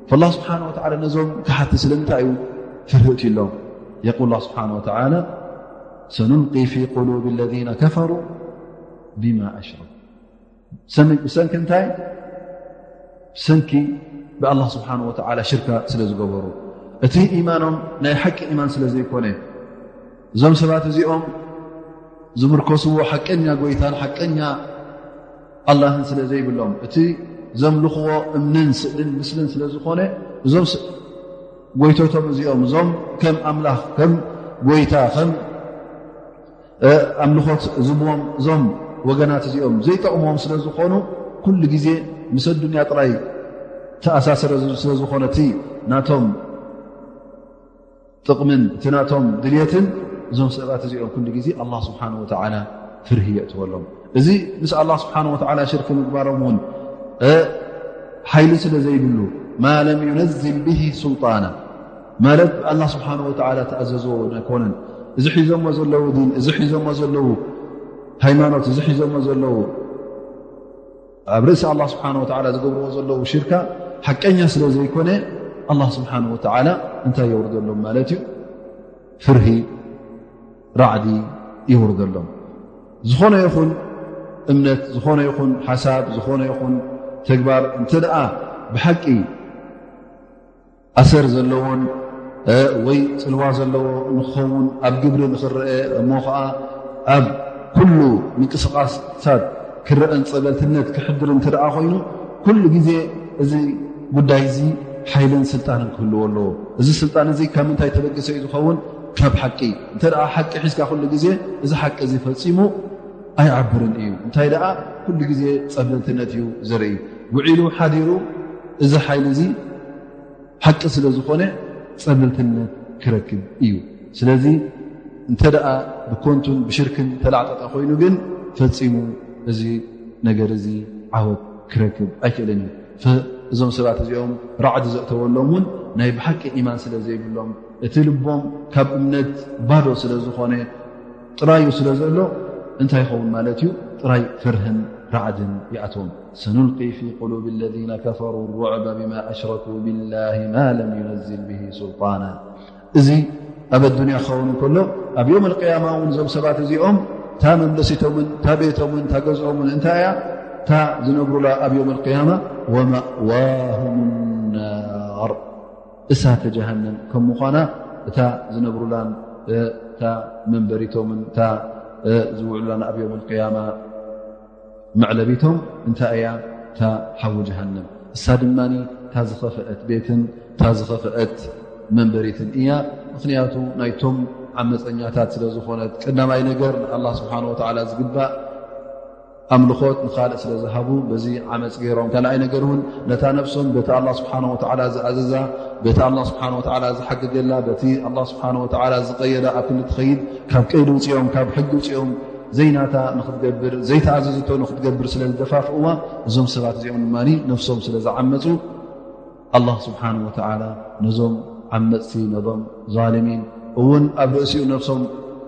ፈላህ ስብሓን ወተዓላ ነዞም ክሓቲ ስለምንታይ እዩ ፍርህቲ ኢሎም? የቁል ላ ስብሓን ወተዓላ ሰኑልቂ ፊ ቁሉብ ለዚነ ከፈሩ ቢማ ኣሽረኩ። ብሰንኪ እንታይ? ብሰንኪ ብኣላህ ስብሓን ወተዓላ ሽርካ ስለ ዝገበሩ፣ እቲ ኢማኖም ናይ ሓቂ ኢማን ስለ ዘይኮነ፣ እዞም ሰባት እዚኦም ዝምርኮስዎ ሓቀኛ ጎይታን ሓቀኛ ኣላህን ስለ ዘይብሎም፣ እቲ ዘምልኽዎ እምንን ስእልን ምስልን ስለ ዝኾነ፣ እዞም ጎይቶቶም እዚኦም፣ እዞም ከም ኣምላኽ፣ ከም ጎይታ፣ ከም ኣምልኾት ዝህብዎም እዞም ወገናት እዚኦም ዘይጠቕምዎም ስለ ዝኾኑ፣ ኩሉ ግዜ ምስ ኣዱንያ ጥራይ ተኣሳሰረ ስለ ዝኾነ፣ እቲ ናቶም ጥቕምን እቲ ናቶም ድልየትን፣ እዞም ሰባት እዚኦም ኩሉ ግዜ ኣላህ ስብሓን ወተዓላ ፍርሂ የእትወሎም። እዚ ምስ ኣላህ ስብሓን ወተዓላ ሽርክ ምግባሮም እውን ሓይሊ ስለ ዘይብሉ፣ ማ ለም ዩነዝል ብሂ ሱልጣና፣ ማለት ብኣላህ ስብሓን ወተዓላ ተኣዘዝዎ ኣይኮነን። እዚ ሒዞሞ ዘለዉ ዲን፣ እዚ ሒዞሞ ዘለዉ ሃይማኖት፣ እዚ ሒዞሞ ዘለዉ ኣብ ርእሲ ኣላህ ስብሓን ወተዓላ ዝገብርዎ ዘለዉ ሽርካ ሓቀኛ ስለ ዘይኮነ፣ ኣላህ ስብሓን ወተዓላ እንታይ የውርደሎም ማለት እዩ? ፍርሂ ራዕዲ የውርደሎም። ዝኾነ ይኹን እምነት፣ ዝኾነ ይኹን ሓሳብ፣ ዝኾነ ይኹን ተግባር እንተ ደኣ ብሓቂ ኣሰር ዘለዎን ወይ ጽልዋ ዘለዎ ንክኸውን ኣብ ግብሪ ንክረአ፣ እሞ ኸዓ ኣብ ኩሉ ምንቅስቃሳት ክረአን ጸበልትነት ክሕድር እንተ ደኣ ኮይኑ፣ ኩሉ ግዜ እዚ ጉዳይ እዚ ሓይልን ስልጣንን ክህልዎ ኣለዎ። እዚ ስልጣን እዚ ካብ ምንታይ ተበገሰ እዩ ዝኸውን? ካብ ሓቂ። እንተ ደኣ ሓቂ ሒዝካ ኩሉ ግዜ፣ እዚ ሓቂ እዚ ፈጺሙ ኣይዓብርን እዩ። እንታይ ደኣ ኩሉ ግዜ ጸበልትነት እዩ ዘርኢ። ውዒሉ ሓዲሩ እዚ ሓይሊ እዚ ሓቂ ስለ ዝኾነ ጸብልልትነት ክረክብ እዩ። ስለዚ እንተ ደኣ ብኮንቱን ብሽርክን ተላዕጠጠ ኮይኑ ግን ፈጺሙ እዚ ነገር እዚ ዓወት ክረክብ ኣይክእልን እዩ። ፈ-፣ እዞም ሰባት እዚኦም ራዕዲ ዘእተወሎም እውን ናይ ብሓቂ ኢማን ስለ ዘይብሎም፣ እቲ ልቦም ካብ እምነት ባዶ ስለ ዝኾነ፣ ጥራዩ ስለ ዘሎ እንታይ ይኸውን ማለት እዩ? ጥራይ ፍርህን ራዕድን ይኣትዎም። ሰኑልቂ ፊ ቁሉብ ለዚነ ከፈሩ ሩዕበ ቢማ ኣሽረኩ ቢላሂ ማ ለም ዩነዝል ብሂ ሱልጣና። እዚ ኣብ ኣዱንያ ክኸውን እንከሎ፣ ኣብ ዮም ኣልቅያማ እውን እዞም ሰባት እዚኦም እታ መምለሲቶምን እታ ቤቶምን እታ ገዝኦምን እንታይ እያ? እታ ዝነብሩላ ኣብ ዮም ኣልቅያማ ወመእዋሁም ናር፣ እሳተ ጀሃነም ከም ምዃና፣ እታ ዝነብሩላን እታ መንበሪቶምን እታ ዝውዕሉላን ኣብ ዮም ኣልቅያማ መዕለቢቶም እንታይ እያ? እታ ሓዊ ጀሃነም። እሳ ድማ እታ ዝኸፍአት ቤትን እታ ዝኸፍአት መንበሪትን እያ። ምኽንያቱ ናይቶም ዓመፀኛታት ስለ ዝኾነት፣ ቀዳማይ ነገር ንኣላህ ስብሓነ ወተዓላ ዝግባእ ኣምልኾት ንኻልእ ስለ ዝሃቡ፣ በዚ ዓመፅ ገይሮም። ካልኣይ ነገር እውን ነታ ነፍሶም በቲ ኣላህ ስብሓነ ወተዓላ ዝኣዘዛ፣ በቲ ኣላህ ስብሓነ ወተዓላ ዝሓገገላ፣ በቲ ኣላህ ስብሓነ ወተዓላ ዝቀየዳ ኣብ ክንዲ ትኸይድ፣ ካብ ቀይዲ ውፅኦም፣ ካብ ሕጊ ውፅኦም፣ ዘይናታ ንኽትገብር፣ ዘይተኣዘዘቶ ንኽትገብር ስለ ዝደፋፍእዋ፣ እዞም ሰባት እዚኦም ድማ ነፍሶም ስለ ዝዓመፁ፣ ኣላህ ስብሓነ ወተዓላ ነዞም ዓመፅቲ፣ ነዞም ዛሊሚን እውን ኣብ ርእሲኡ ነፍሶም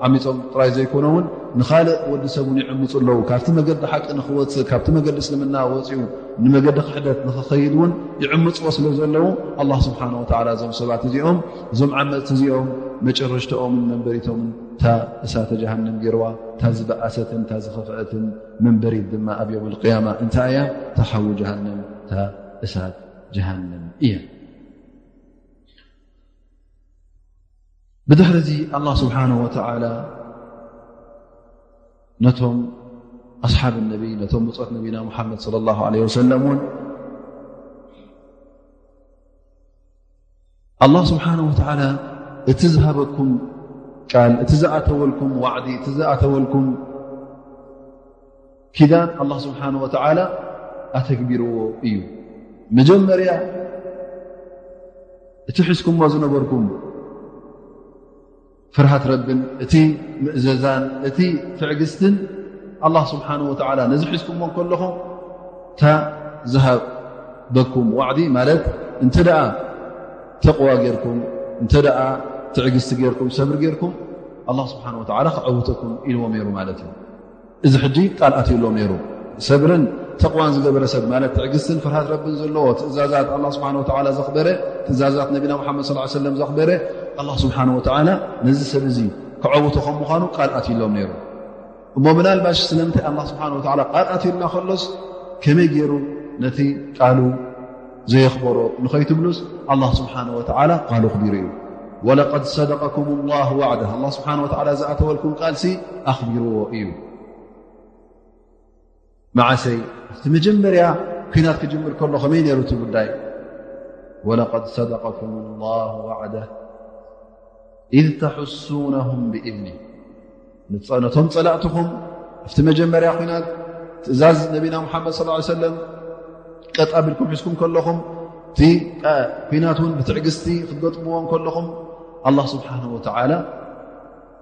ዓሚፆም ጥራይ ዘይኮነ እውን ንኻልእ ወዲ ሰብ እውን ይዕምፁ ኣለዉ። ካብቲ መገዲ ሓቂ ንኽወፅእ፣ ካብቲ መገዲ እስልምና ወፂኡ ንመገዲ ክሕደት ንኽኸይድ እውን ይዕምፅዎ ስለ ዘለዉ፣ ኣላህ ስብሓነ ወተዓላ እዞም ሰባት እዚኦም፣ እዞም ዓመፅቲ እዚኦም መጨረሽትኦምን መንበሪቶምን እታ እሳተ ጀሃነም ገይርዋ። እታ ዝበኣሰትን እታ ዝኸፍአትን መንበሪት ድማ ኣብ የውም ኣልቅያማ እንታይ እያ? እታ ሓዊ ጀሃነም፣ እታ እሳት ጀሃነም እያ። ብድሕሪ እዚ ኣላህ ስብሓነሁ ወተዓላ ነቶም ኣስሓብ ነቢ፣ ነቶም ብጾት ነቢና ሙሓመድ ሰለላሁ ዐለይሂ ወሰለም እውን ኣላህ ስብሓነሁ ወተዓላ እቲ ዝሃበኩም ቃል፣ እቲ ዝኣተወልኩም ዋዕዲ፣ እቲ ዝኣተወልኩም ኪዳን ኣላህ ስብሓነሁ ወተዓላ ኣተግቢርዎ እዩ። መጀመርያ እቲ ሒዝኩሞ ዝነበርኩም ፍርሃት ረብን እቲ ምእዘዛን እቲ ትዕግስትን ኣላህ ስብሓን ወተዓላ ነዚ ሒዝኩሞ እንከለኹም እታ ዝሃበኩም ዋዕዲ ማለት እንተ ደኣ ተቕዋ ጌርኩም እንተ ደኣ ትዕግስቲ ጌርኩም ሰብሪ ጌርኩም ኣላህ ስብሓን ወተዓላ ክዐውተኩም ኢልዎም ነይሩ ማለት እዩ። እዚ ሕጂ ቃል ኣትዩሎም ነይሩ። ሰብርን ተቕዋን ዝገበረ ሰብ ማለት ትዕግስትን ፍርሃት ረብን ዘለዎ ትእዛዛት ኣላህ ስብሓን ወተዓላ ዘኽበረ ትእዛዛት ነቢና ሙሓመድ ሰለላሁ ዐለይሂ ወሰለም ዘኽበረ ኣላህ ስብሓን ወተዓላ ነዚ ሰብ እዚ ክዐውቶ ከም ምዃኑ ቃል ኣትዩሎም ነይሩ። እሞ ምናልባሽ ስለምንታይ ኣላህ ስብሓን ወተዓላ ቃል ኣትዩልና ከሎስ ከመይ ገይሩ ነቲ ቃሉ ዘየኽበሮ ንኸይትብሉስ ኣላህ ስብሓን ወተዓላ ቃሉ ኣኽቢሩ እዩ። ወለቀድ ሰደቀኩም ላሁ ዋዕዳ ኣላህ ስብሓን ወተዓላ ዝኣተወልኩም ቃልሲ ኣኽቢርዎ እዩ። መዓሰይ ኣብቲ መጀመርያ ኲናት ክጅምር ከሎ ከመይ ነይሩ እቲ ጉዳይ? ወለቀድ ሰደቀኩም ላሁ ዋዕዳ ኢዝ ተሕሱነሁም ብኢዝኒ ነቶም ጸላእትኹም ኣብቲ መጀመርያ ኲናት ትእዛዝ ነቢና ሙሓመድ ሰለላሁ ዐለይሂ ወሰለም ቀጥ ኣቢልኩም ሒዝኩም ከለኹም እቲ ኲናት እውን ብትዕግስቲ ክትገጥምዎ ከለኹም ኣላህ ስብሓነሁ ወተዓላ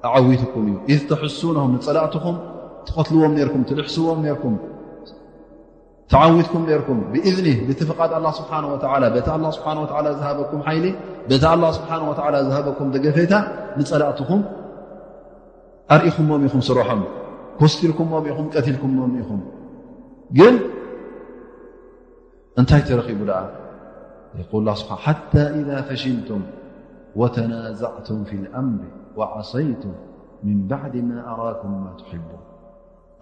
ኣዓዊትኩም እዩ። ኢዝ ተሕሱነሁም ንጸላእትኹም ትቐትልዎም ነይርኩም ትልሕስዎም ነይርኩም ተዓዊትኩም ነይርኩም ብኢዝኒህ ብቲ ፍቓድ ኣላህ ስብሓነሁ ወተዓላ በቲ ኣላህ ስብሓነሁ ወተዓላ ዝሃበኩም ሓይሊ በቲ ኣላህ ስብሓነሁ ወተዓላ ዝሃበኩም ደገፌታ ንጸላእትኹም ኣርኢኹሞም ኢኹም ስርሖም ኮስቲልኩሞም ኢኹም ቀቲልኩሞም ኢኹም ግን እንታይ ተረኺቡ ደኣ የቁል ላ ስብሓ ሓታ ኢዛ ፈሽልቱም ወተናዛዕቱም ፊ ልኣምሪ ወዓሰይቱም ምን ባዕድ ማ ኣራኩም ማ ትሕቡን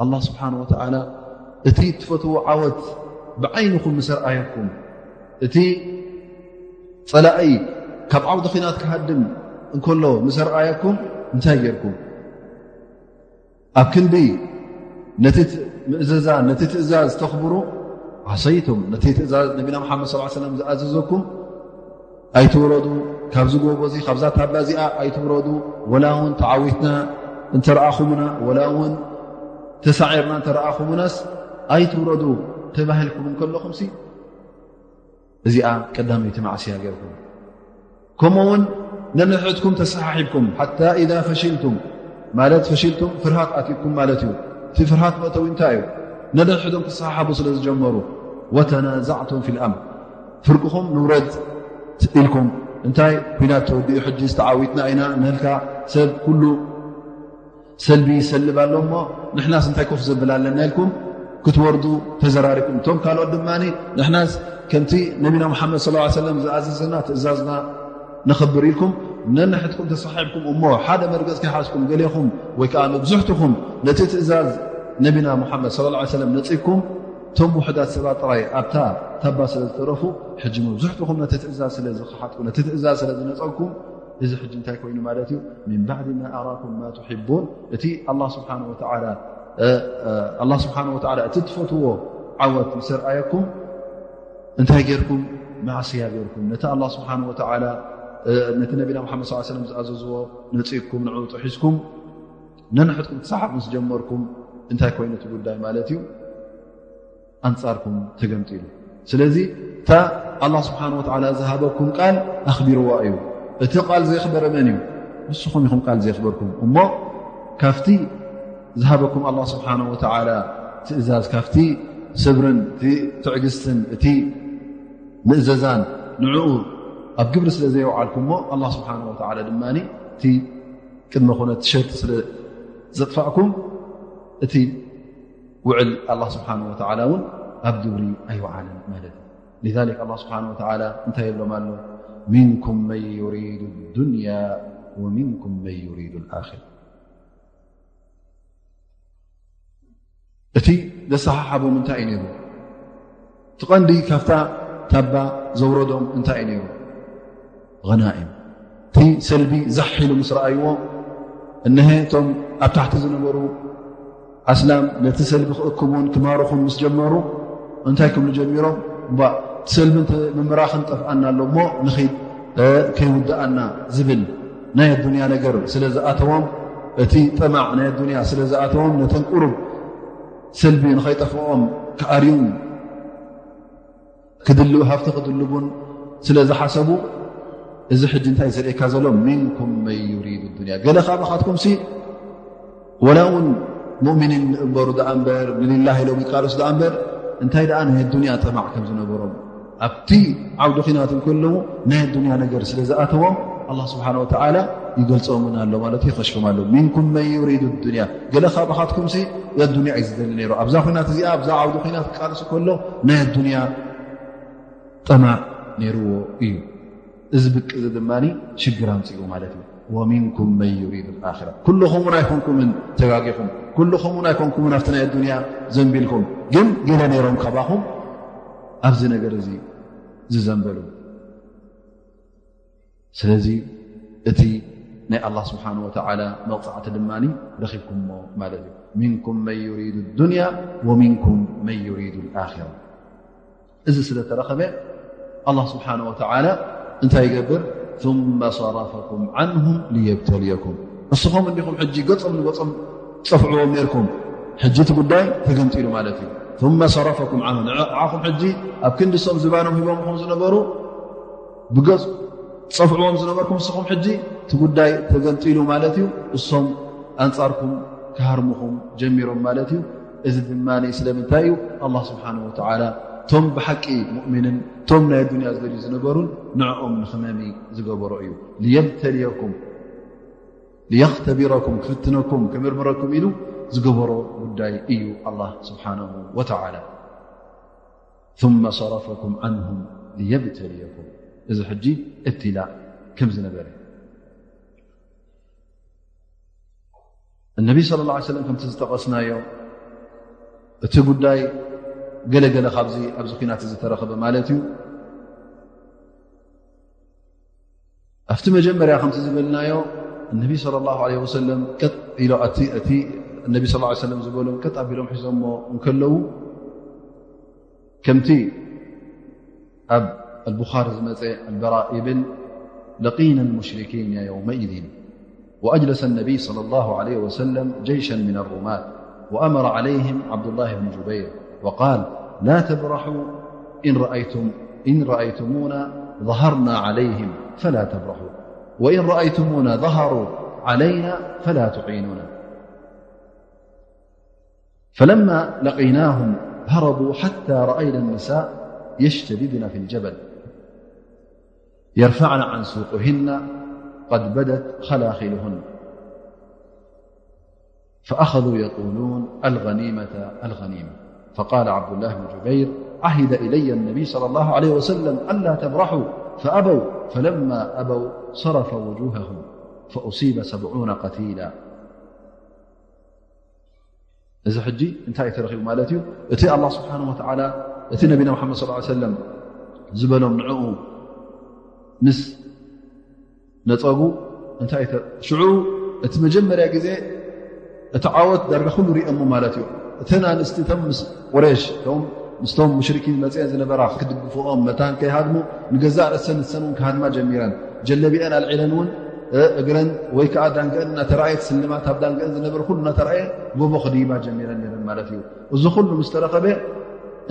ኣላህ ስብሓን ወተዓላ እቲ ትፈትዎ ዓወት ብዓይንኹም ምስ ኣርኣየኩም እቲ ጸላኢ ካብ ዓውዲ ኺናት ክሃድም እንከሎ ምስ ኣርኣየኩም እንታይ ጌርኩም ኣብ ክንዲ ነቲ ምእዘዛ ነቲ ትእዛዝ ተኽብሩ ዓሰይቱም ነቲ ትእዛዝ ነቢና መሓመድ ስ ሰለም ዝኣዘዘኩም ኣይትውረዱ ካብዚ ጎቦ እዚ ካብዛ ታባ እዚኣ ኣይትውረዱ ወላ እውን ተዓዊትና እንተረኣኹምና ወላ እውን ተሳዒርና እንተረኣኹምናስ ኣይትውረዱ ተባሂልኩም እንከለኹምሲ እዚኣ ቀዳመይቲ ማዕስያ ጌርኩም ከምኡ እውን ነንሕድኩም ተሰሓሒብኩም ሓታ ኢዛ ፈሽልቱም ማለት ፈሽልቱም ፍርሃት ኣትኩም ማለት እዩ እቲ ፍርሃት መእተዊ እንታይ እዩ ነንሕድኩም ክሰሓሓቡ ስለ ዝጀመሩ ወተናዛዕቱም ፊ ልኣምር ፍርቅኹም ንውረድ ኢልኩም እንታይ ኩናት ተወዲኡ ሕጂ ዝተዓዊትና ኢና ነልካ ሰብ ኩሉ ሰልቢ ይሰልብ ኣሎ እሞ ንሕናስ እንታይ ኮፍ ዘብል ኣለና ኢልኩም ክትወርዱ ተዘራሪኩም እቶም ካልኦት ድማ ንሕናስ ከምቲ ነቢና ሙሓመድ ስ ሰለም ዝኣዘዘና ትእዛዝና ነኽብር ኢልኩም ነንሕድኩም ተሳሒብኩም እሞ ሓደ መርገፅ ከይሓዝኩም ገሌኹም ወይ ከዓ መብዝሕትኹም ነቲ ትእዛዝ ነቢና ሙሓመድ ስ ሰለም ነፂኩም እቶም ውሕዳት ሰባት ጥራይ ኣብታ ታባ ስለ ዝተረፉ ሕጂ መብዝሕትኹም ነቲ ትእዛዝ ስለ ዝኸሓድኩም ነቲ ትእዛዝ ስለ ዝነፀግኩም እዚ ሕጂ እንታይ ኮይኑ ማለት እዩ ምን ባዕድ ማ ኣራኩም ማ ትሕቡን እቲ ኣላ ስብሓን ወተዓላ ኣላ ስብሓን ወተዓላ እቲ ትፈትዎ ዓወት ምስ ኣርኣየኩም እንታይ ጌርኩም ማዕስያ ጌርኩም ነቲ ኣላ ስብሓን ወተዓላ ነቲ ነቢና ሙሓመድ ስ ሰለም ዝኣዘዝዎ ነፂግኩም ንዕኡ ጥሒስኩም ነንሕድኩም ትሰሓብ ምስ ጀመርኩም እንታይ ኮይኑ እቲ ጉዳይ ማለት እዩ ኣንጻርኩም ተገምጢሉ። ስለዚ እታ ኣላህ ስብሓን ወተዓላ ዝሃበኩም ቃል ኣኽቢርዋ እዩ። እቲ ቃል ዘየኽበረ መን እዩ? ንስኹም ኢኹም ቃል ዘየኽበርኩም። እሞ ካብቲ ዝሃበኩም ኣላህ ስብሓን ወተዓላ ትእዛዝ፣ ካብቲ ስብርን እቲ ትዕግስትን እቲ ምእዘዛን ንዕኡ ኣብ ግብሪ ስለ ዘየውዓልኩሞ ኣላህ ስብሓን ወተዓላ ድማ እቲ ቅድመ ኩነት ሸርጢ ስለ ዘጥፋእኩም እቲ ውዕል ኣላህ ስብሓን ወተዓላ እውን ኣብ ግብሪ ኣይወዓለን ማለት እዩ። لذلك ኣላህ ስብሓን ወተዓላ እንታይ የብሎም ኣሎ? ሚንኩም መን ዩሪዱ ዱንያ ወሚንኩም መን ዩሪዱ ልኣኺራ። እቲ ዘሰሓሓቦም እንታይ እዩ ነይሩ? እቲ ቀንዲ ካብታ ታባ ዘውረዶም እንታይ እዩ ነይሩ? غنائم። እቲ ሰልቢ ዛሕ ኢሉ ምስ ረኣይዎ፣ እነሀ እቶም ኣብ ታሕቲ ዝነበሩ ኣስላም ነቲ ሰልቢ ክእክቡን ክማርኹን ምስ ጀመሩ፣ እንታይ ክብሉ ጀሚሮም? እባ እቲ ሰልቢ እንተ ምምራኽን ጠፍኣና ኣሎ እሞ ንኺድ፣ እ፣ ከይውድኣና ዝብል ናይ ኣዱንያ ነገር ስለ ዝኣተዎም፣ እቲ ጠማዕ ናይ ኣዱንያ ስለ ዝኣተዎም፣ ነተን ቁሩብ ሰልቢ ንኸይጠፍኦም ክኣርዩን ክድልቡ፣ ሃብቲ ክድልቡን ስለ ዝሓሰቡ፣ እዚ ሕጂ እንታይ ዘርእየካ ዘሎ? ሚንኩም መን ዩሪዱ ዱንያ፣ ገለ ካባኻትኩም ሲ ወላ እውን ሙእሚኒን እምበሩ ደኣ እምበር ንሊላህ ኢሎም ይቃለሱ ደኣ እምበር እንታይ ደኣ ናይ ዱንያ ጠማዕ ከም ዝነበሮም ኣብቲ ዓውዲ ኺናት እንከለዉ ናይ ዱንያ ነገር ስለ ዝኣተዎም ኣላህ ስብሓን ወተዓላ ይገልጾምን ኣሎ ማለት እዩ፣ ይኸሽፎም ኣሎ። ሚንኩም መን ዩሪዱ ዱንያ፣ ገለ ካባኻትኩም ሲ ኣዱንያ እዩ ዝደሊ ነይሩ። ኣብዛ ኹናት እዚኣ ኣብዛ ዓውዲ ኹናት ክቃለሱ ከሎ ናይ ኣዱንያ ጠማዕ ነይርዎ እዩ። እዚ ብቅ እዚ ድማ ሽግር ኣምፅኡ ማለት እዩ። ወሚንኩም መን ዩሪዱ ልኣኽራ፣ ኩልኹም እውን ኣይኮንኩምን ተጋጊኹም፣ ኩልኹም እውን ኣይኮንኩምን ኣብቲ ናይ ኣዱንያ ዘንቢልኩም፣ ግን ገለ ነይሮም ካባኹም ኣብዚ ነገር እዚ ዝዘንበሉ። ስለዚ እቲ ናይ ኣላህ ስብሓን ወተዓላ መቕፃዕቲ ድማ ረኺብኩምሞ ማለት እዩ። ሚንኩም መን ዩሪዱ ዱንያ ወሚንኩም መን ዩሪዱ ልኣኽራ። እዚ ስለ ተረኸበ ኣላህ ስብሓን ወተዓላ እንታይ ይገብር? ثم صرفكم عنهم ليبتليكم። ንስኹም እንዲኹም ሕጂ ገጾም ንገጾም ትጸፍዕዎም ነርኩም፣ ሕጂ እቲ ጉዳይ ተገምጢሉ ማለት እዩ። ثم صرفكم عنهم፣ ንዓኹም ሕጂ ኣብ ክንዲ እሶም ዝባኖም ሂቦምኹም ዝነበሩ ብገጽ ትጸፍዕዎም ዝነበርኩም ንስኹም ሕጂ እቲ ጉዳይ ተገምጢሉ ማለት እዩ። እሶም ኣንጻርኩም ክሃርሙኹም ጀሚሮም ማለት እዩ። እዚ ድማ ስለምንታይ እዩ? ኣላህ ስብሓን ወተዓላ እቶም ብሓቂ ሙእሚንን እቶም ናይ ኣዱንያ ዝደልዩ ዝነበሩን ንዕኦም ንኽመሚ ዝገበሮ እዩ። ሊየብተልየኩም፣ ሊየኽተቢረኩም፣ ክፍትነኩም፣ ክምርምረኩም ኢሉ ዝገበሮ ጉዳይ እዩ ኣላህ ስብሓንሁ ወተዓላ። ثم صرفكم عنهم ليبتليكم። እዚ ሕጂ እብትላእ ከም ዝነበረ እነቢ صلى الله عليه وسلم ከምቲ ዝጠቐስናዮ እቲ ጉዳይ ገለገለ ካብዚ ኣብዚ ኲናት እዚ ተረኸበ ማለት እዩ። ኣብቲ መጀመርያ ከምቲ ዝበልናዮ እነቢ صلى الله عليه وسلم ቀጥ ኢሎ እቲ እቲ እነቢ صلى الله عليه وسلم ዝበሎም ቀጥ ኣቢሎም ሒዞሞ እንከለዉ ከምቲ ኣብ البخاري ዝመጸ البراء ይብል لقينا المشركين يومئذ وأجلس النبي صلى الله عليه وسلم جيشا من الرماة وأمر عليهم عبد الله بن جبير وقال لا تبرحوا إن رأيتم إن رأيتمونا ظهرنا عليهم فلا تبرحوا وإن رأيتمونا ظهروا علينا فلا تعينونا. فلما لقيناهم هربوا حتى رأينا النساء يشتددن في الجبل يرفعن عن سوقهن قد بدت خلاخلهن فأخذوا يقولون الغنيمة الغنيمة. فقال عبد الله بن جبير عهد إلي النبي صلى الله عليه وسلم ألا تبرحوا فأبوا فلما أبوا صرف وجوههم فأصيب سبعون قتيلا. እዚ ሕጂ እንታይ እዩ ተረኺቡ ማለት እዩ? እቲ ኣላህ ስብሓን ወተዓላ እቲ ነቢና ሙሓመድ صلى الله عليه وسلم ዝበሎም ንዕኡ ምስ ነፀጉ እንታይ ሽዑ እቲ መጀመርያ ግዜ እቲ ዓወት ዳርጋ ኩሉ ሪኦሞ ማለት እዩ። እተን ኣንስቲ እቶም ምስ ቁሬሽ እቶም ምስቶም ሙሽሪኪን መፅአን ዝነበራ ክድግፍኦም መታን ከይሃድሙ ንገዛእ ርእሰን ንሰን እውን ክሃድማ ጀሚረን። ጀለቢአን ኣልዒለን እውን እግረን ወይ ከዓ ዳንገአን እናተረኣየት ስልማት ኣብ ዳንገአን ዝነበረ ኩሉ እናተረኣየ ጎቦ ክድይባ ጀሚረን ነረን ማለት እዩ። እዚ ኩሉ ምስ ተረኸበ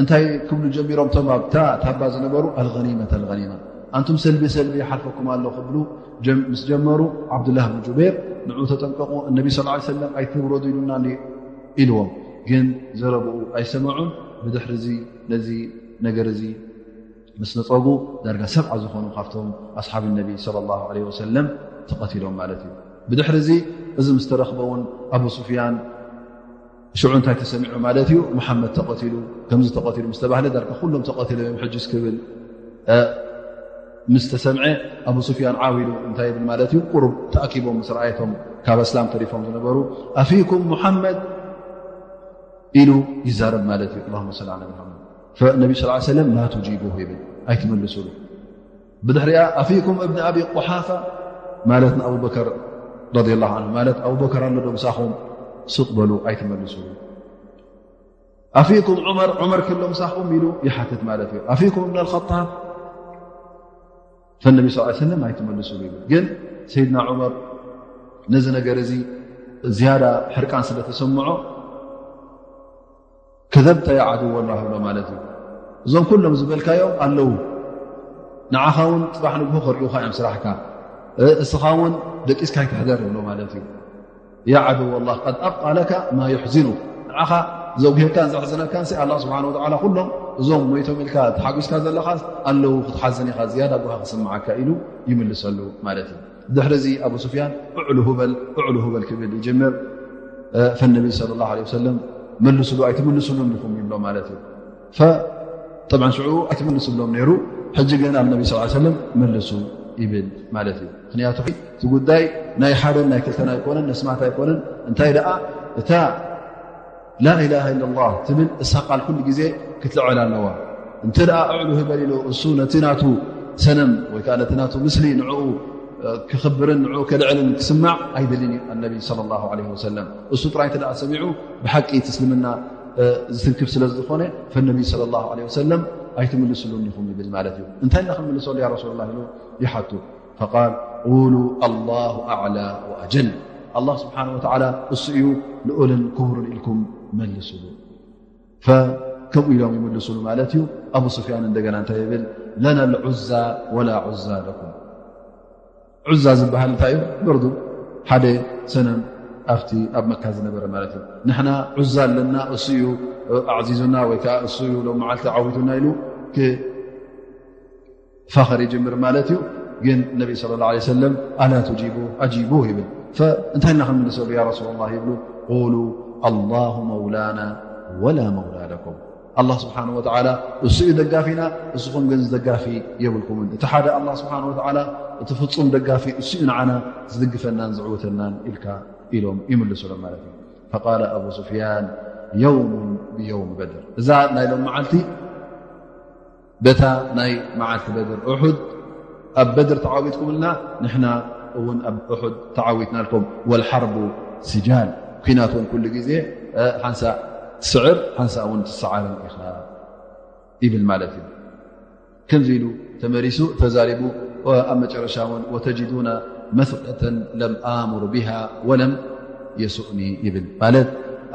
እንታይ ክብሉ ጀሚሮም? እቶም ኣብታ ታባ ዝነበሩ ኣልገኒመት ኣልገኒማ፣ ኣንቱም ሰልቢ ሰልቢ ይሓልፈኩም ኣሎ ክብሉ ምስ ጀመሩ ዓብዱላህ ብን ጁበይር ንዑ ተጠንቀቑ፣ እነቢ ስ ሰለም ኣይትውረዱ ኢሉና ኢልዎም። ግን ዘረብኡ ኣይሰመዑን። ብድሕሪ እዚ ነዚ ነገር እዚ ምስ ነጸጉ ዳርጋ ሰብዓ ዝኾኑ ካብቶም ኣስሓብ ነቢ ሰለላሁ ዐለይሂ ወሰለም ተቐቲሎም ማለት እዩ። ብድሕሪ እዚ እዚ ምስ ተረኽበ እውን ኣቡ ሱፍያን ሽዑ እንታይ ተሰሚዑ ማለት እዩ? መሓመድ ተቐቲሉ፣ ከምዚ ተቐቲሉ ምስ ተባህለ ዳርጋ ኩሎም ተቐቲሎም እዮም ሕጂ ክብል ምስ ተሰምዐ ኣቡ ሱፍያን ዓው ኢሉ እንታይ ይብል ማለት እዩ? ቁሩብ ተኣኪቦም ምስ ረኣየቶም ካብ ኣስላም ተሪፎም ዝነበሩ ኣፊኩም ሙሓመድ ኢሉ ይዛረብ ማለት እዩ። اللهم صل على محمد فالنبي صلى الله عليه وسلم لا تجيبوه ይብል ኣይትመልሱሉ። ብድሕሪኣ ኣፊኩም እብን ኣቢ ቁሓፋ ማለት ንኣቡበከር ረዲየላሁ ዐንሁ ማለት ኣቡበከር ኣሎ ዶ ምሳኹም ስቕ በሉ ኣይትመልሱሉ። ኣፊኩም ዑመር ዑመር ክሎ ምሳኹም ኢሉ ይሓትት ማለት እዩ። ኣፊኩም እብን ኣልኸጣብ ፈነቢ ስ ሰለም ኣይትመልሱሉ ይብል። ግን ሰይድና ዑመር ነዚ ነገር እዚ ዝያዳ ሕርቃን ስለ ተሰምዖ ከዘብተ ያ ዓድወ ላህ ብሎ ማለት እዩ። እዞም ኩሎም ዝበልካዮም ኣለዉ ንዓኻ እውን ፅባሕ ንግሆ ከርእዩኻ እዮም ስራሕካ። እ፣ እስኻ እውን ደቂስካ ኣይትሕደር ይብሎ ማለት እዩ። ያ ዓድወ ላህ ቀድ ኣብቃ ለካ ማ ዩሕዚኑክ፣ ንዓኻ ዘጉህካን ዘሕዝነካን ሲ ኣላህ ስብሓን ወተዓላ ኩሎም እዞም ሞይቶም ኢልካ ተሓጒስካ ዘለኻስ ኣለዉ፣ ክትሓዝን ኢኻ፣ ዝያዳ ጓሂ ክስምዓካ ኢሉ ይምልሰሉ ማለት እዩ። ድሕሪ እዚ ኣቡ ሱፍያን እዕሉ ሁበል እዕሉ ሁበል ክብል ይጅምር። ፈነቢ ሰለላሁ ዐለይሂ ወሰለም መልስሉ ኣይትምልስሉን ኢኹም ይብሎ ማለት እዩ። ጠብዓን ሽዑ ኣይትምልስሎም ነይሩ። ሕጂ ግን ኣብ ነቢ ስ ሰለም መልሱ ይብል ማለት እዩ። ምክንያቱ እቲ ጉዳይ ናይ ሓደን ናይ ክልተን ኣይኮነን፣ ነስማት ኣይኮነን። እንታይ ደኣ እታ ላኢላሃ ኢለላህ ትብል እሳ ቃል ኩሉ ግዜ ክትልዕል ኣለዋ። እንተ ደኣ እዕሉ ህበል ኢሉ እሱ ነቲ ናቱ ሰነም ወይ ከዓ ነቲ ናቱ ምስሊ ንዕኡ ክኽብርን ንዕኡ ከልዕልን ክስማዕ ኣይደልን እዩ ኣነቢ ሰለላሁ ዐለይሂ ወሰለም። እሱ ጥራይ እንተ ደኣ ሰሚዑ ብሓቂ እቲ እስልምና ዝትንክፍ ስለ ዝኾነ ፈነቢ ሰለላሁ ዐለይሂ ወሰለም ኣይትምልስሉን ኢኹም ይብል ማለት እዩ። እንታይ ኢና ክንምልሰሉ ያ ረሱሉላህ ኢሉ ይሓቱ። ፈቃል ቁሉ ኣላሁ ኣዕላ ወኣጀል፣ ኣላህ ስብሓነ ወተዓላ እሱ እዩ ልኡልን ክቡርን ኢልኩም መልስሉ። ከምኡ ኢሎም ይምልስሉ ማለት እዩ። ኣቡ ስፍያን እንደገና እንታይ ይብል? ለና ልዑዛ ወላ ዑዛ ለኩም። ዑዛ ዝበሃል እንታይ እዩ? ብርዱ ሓደ ሰነም ኣብቲ ኣብ መካ ዝነበረ ማለት እዩ። ንሕና ዑዛ ኣለና፣ እሱ እዩ ኣዕዚዙና ወይ ከዓ እሱ እዩ ሎም መዓልቲ ዓዊቱና ኢሉ ፋኸር ይጅምር ማለት እዩ። ግን ነቢ ሰለላሁ ዐለይሂ ወሰለም ኣላ ቱጂቡ ኣጂቡ ይብል። ፈእንታይ ኢና ክንምልሰሉ ያ ረሱሉላህ ይብሉ፣ ቁሉ ኣላሁ መውላና ወላ መውላ ለኩም። ኣላህ ስብሓነ ወተዓላ እሱ እዩ ደጋፊና፣ እስኹም ግን ዝደጋፊ የብልኩምን። እቲ ሓደ ኣላህ ስብሓነ ወተዓላ እቲ ፍጹም ደጋፊ እሱ እዩ፣ ንዓና ዝድግፈናን ዝዕውተናን ኢልካ ኢሎም ይምልሱሎም ማለት እዩ። ፈቃለ ኣቡ ሱፍያን የውሙን ብየውም በድር፣ እዛ ናይ ሎም መዓልቲ በታ ናይ መዓልቲ በድር፣ ኡሑድ ኣብ በድር ተዓዊትኩምልና፣ ንሕና እውን ኣብ ኡሑድ ተዓዊትናልኩም። ወልሓርቡ ስጃል፣ ኲናት እውን ኩሉ ግዜ ሓንሳእ ትስዕር ሓንሳእ እውን ትሰዓርን ኢኻ ይብል ማለት እዩ። ከምዚ ኢሉ ተመሊሱ ተዛሪቡ። ኣብ መጨረሻ እውን ወተጅዱና መፍቀተን ለም ኣሙር ቢሃ ወለም የሱእኒ ይብል ማለት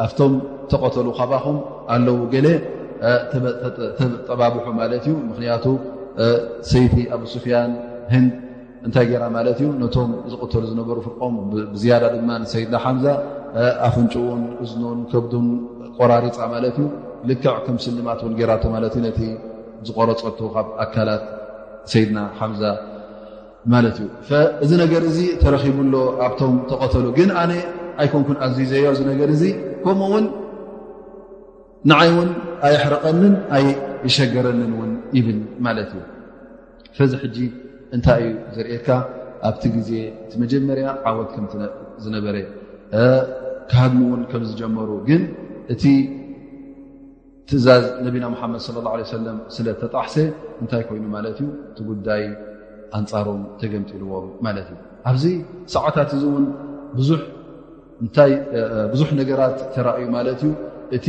ኣብቶም ተቐተሉ ካባኹም ኣለዉ ገለ ተጠባብሑ ማለት እዩ። ምክንያቱ ሰይቲ ኣቡ ስፍያን ህንድ እንታይ ገይራ ማለት እዩ፣ ነቶም ዝቕተሉ ዝነበሩ ፍርቆም ብዝያዳ ድማ ንሰይድና ሓምዛ ኣፍንጭኡን እዝኑን ከብዱን ቆራሪፃ ማለት እዩ። ልክዕ ከም ስልማት እውን ገይራቶ ማለት እዩ፣ ነቲ ዝቆረፀቱ ካብ ኣካላት ሰይድና ሓምዛ ማለት እዩ። እዚ ነገር እዚ ተረኺቡ ኣሎ ኣብቶም ተቐተሉ። ግን ኣነ ኣይኮንኩን ኣዚዘዮ እዚ ነገር እዚ፣ ከምኡ እውን ንዓይ እውን ኣየሕረቐንን ኣይሸገረንን እውን ይብል ማለት እዩ። ፈዚ ሕጂ እንታይ እዩ ዘርእየካ? ኣብቲ ግዜ እቲ መጀመርያ ዓወት ከም ዝነበረ፣ ክሃድሙ እውን ከም ዝጀመሩ፣ ግን እቲ ትእዛዝ ነቢና ሙሓመድ ሰለላሁ ዐለይሂ ወሰለም ስለ ተጣሕሰ እንታይ ኮይኑ ማለት እዩ? እቲ ጉዳይ ኣንጻሮም ተገምጢልዎም ማለት እዩ። ኣብዚ ሰዓታት እዚ እውን ብዙሕ እንታይ ብዙሕ ነገራት ተራእዩ ማለት እዩ። እቲ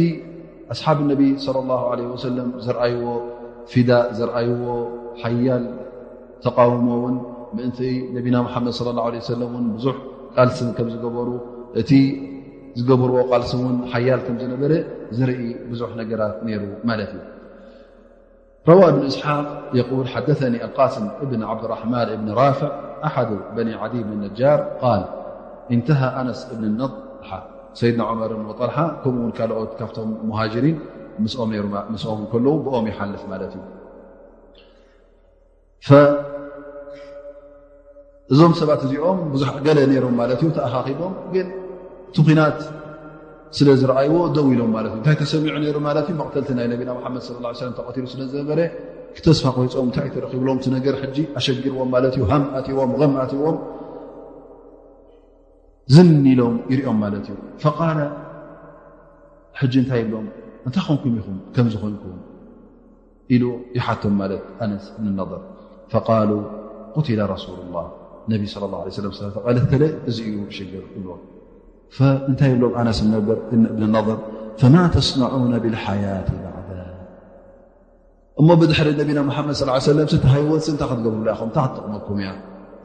ኣስሓብ ነቢ ሰለላሁ ዐለይሂ ወሰለም ዘርኣይዎ ፊዳ፣ ዘርኣይዎ ሓያል ተቃውሞ እውን ምእንቲ ነቢና ሙሓመድ ሰለላሁ ዐለይሂ ወሰለም እውን ብዙሕ ቃልሲ ከም ዝገበሩ፣ እቲ ዝገብርዎ ቃልሲ እውን ሓያል ከም ዝነበረ ዝርኢ ብዙሕ ነገራት ነይሩ ማለት እዩ። روى ابن إسحاق يقول: حدثني القاسم بن عبد الرحمن بن رافع أحد بني عدي بن النجار قال: انتهى أنس بن النضر، ሰይድና ዑመርን ወጠልሓ ከምኡ እውን ካልኦት ካብቶም ሙሃጅሪን ምስኦም ነይሩ፣ ምስኦም ከለዉ ብኦም ይሓልፍ ማለት እዩ። እዞም ሰባት እዚኦም ብዙሕ ገለ ነይሮም ማለት እዩ፣ ተኣኻኺቦም ግን እቲ ኲናት ስለ ዝረኣይዎ ደው ኢሎም ማለት እዩ። እንታይ ተሰሚዑ ነይሩ ማለት እዩ? መቕተልቲ ናይ ነቢና መሓመድ ሰለላሁ ዐለይሂ ወሰለም ተቐቲሉ ስለ ዝነበረ ተስፋ ቆይጾም እንታይ ተረኺብሎም እቲ ነገር ሕጂ ኣሸጊርዎም ማለት እዩ። ሃም ኣትዎም፣ ገም ኣትዎም ዝን ኢሎም ይሪኦም ማለት እዩ። ፈቃለ ሕጂ እንታይ ይብሎም? እንታይ ኮንኩም ኢኹም ከምዚ ኮንኩም? ኢሉ ይሓቶም ማለት ኣነስ ብን ነضር። ፈቃሉ ቁቲለ ረሱሉላህ፣ ነቢ ሰለላሁ ዐለይሂ ወሰለም ስለ ተቐተለ እዚ እዩ ሽግር ይብሎም። ፈእንታይ ይብሎም ኣነስ ብን ነበር-፣ ብን ነضር? ፈማ ተስነዑነ ቢልሓያት ባዕዳ፣ እሞ ብድሕሪ ነቢና መሓመድ ሰለላሁ ዐለይሂ ወሰለም እቲ ህይወት እንታይ ክትገብሩላ ኢኹም? እንታይ ክትጠቕመኩም እያ?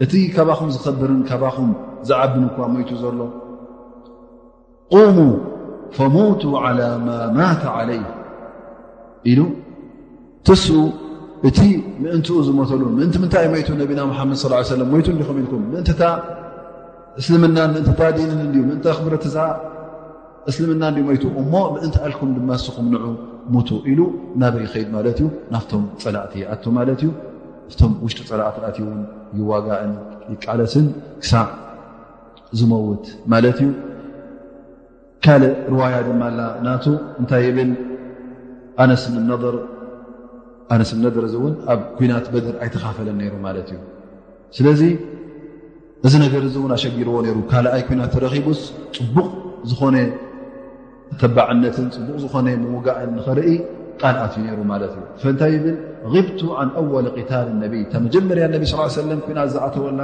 እቲ ካባኹም ዝኸብርን ካባኹም ዝዓብን እኳ ሞይቱ ዘሎ። ቁሙ ፈሙቱ ዐላ ማ ማተ ዐለይህ ኢሉ፣ ተስኡ፣ እቲ ምእንትኡ ዝሞተሉ፣ ምእንቲ ምንታይ ሞይቱ ነቢና መሓመድ ሰለላሁ ዐለይሂ ወሰለም? ሞይቱ እንዲኹም ኢልኩም፣ ምእንትታ እስልምናን ምእንትታ ዲንን እንድዩ፣ ምእንቲ ኣኽብረት እዛ እስልምና እንድዩ ሞይቱ፣ እሞ ምእንቲ ኣልኩም ድማ ንስኹም ንዑ ሙቱ ኢሉ ናበይ ይኸይድ ማለት እዩ? ናብቶም ጸላእቲ ይኣቱ ማለት እዩ። እቶም ውሽጢ ጸላእቲ ኣትዩ እውን ይዋጋእን ይቃለስን ክሳዕ ዝመውት ማለት እዩ። ካልእ ርዋያ ድማ ኣላ ናቱ፣ እንታይ ይብል? ኣነስ ብን ነድር፣ ኣነስ ብን ነድር እዚ እውን ኣብ ኲናት በድር ኣይተኻፈለን ነይሩ ማለት እዩ። ስለዚ እዚ ነገር እዚ እውን ኣሸጊርዎ ነይሩ። ካልኣይ ኲናት ተረኺቡስ ጽቡቕ ዝኾነ ተባዕነትን ጽቡቕ ዝኾነ ምውጋእን ንኸርኢ ቃል ኣትዩ ነይሩ ማለት እዩ። ፈእንታይ ይብል? غبت عن أول قتال النبي፣ እታ መጀመርያ ነቢ ሰለላሁ ዐለይሂ ወሰለም ኲናት ዝኣተወላ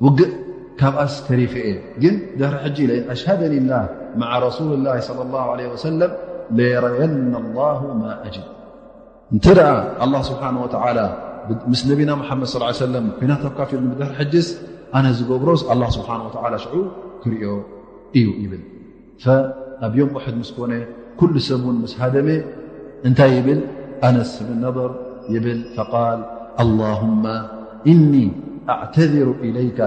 ውግእ ካብኣስ ተሪፈ እየ። ግን ድሕሪ ሕጂ لئن أشهدني الله مع رسول الله صلى الله عليه وسلم ليرين الله ما أجد። እንተ ደኣ ኣላህ ስብሓን ወተዓላ ምስ ነቢና ሙሓመድ ሰለላሁ ዐለይሂ ወሰለም ኲናት ኣካፊሉኒ ብድሕሪ ሕጅስ ኣነ ዝገብሮስ ኣላህ ስብሓን ወተዓላ ሽዑ ክርእዮ እዩ ይብል። ፈኣብ ዮም ኡሕድ ምስ ኮነ ኩሉ ሰብ እውን ምስ ሃደመ እንታይ ይብል? ኣነስ ብን ነድር ይብል፣ ፈቃል ኣላሁመ ኢኒ ኣዕተዚሩ ኢለይከ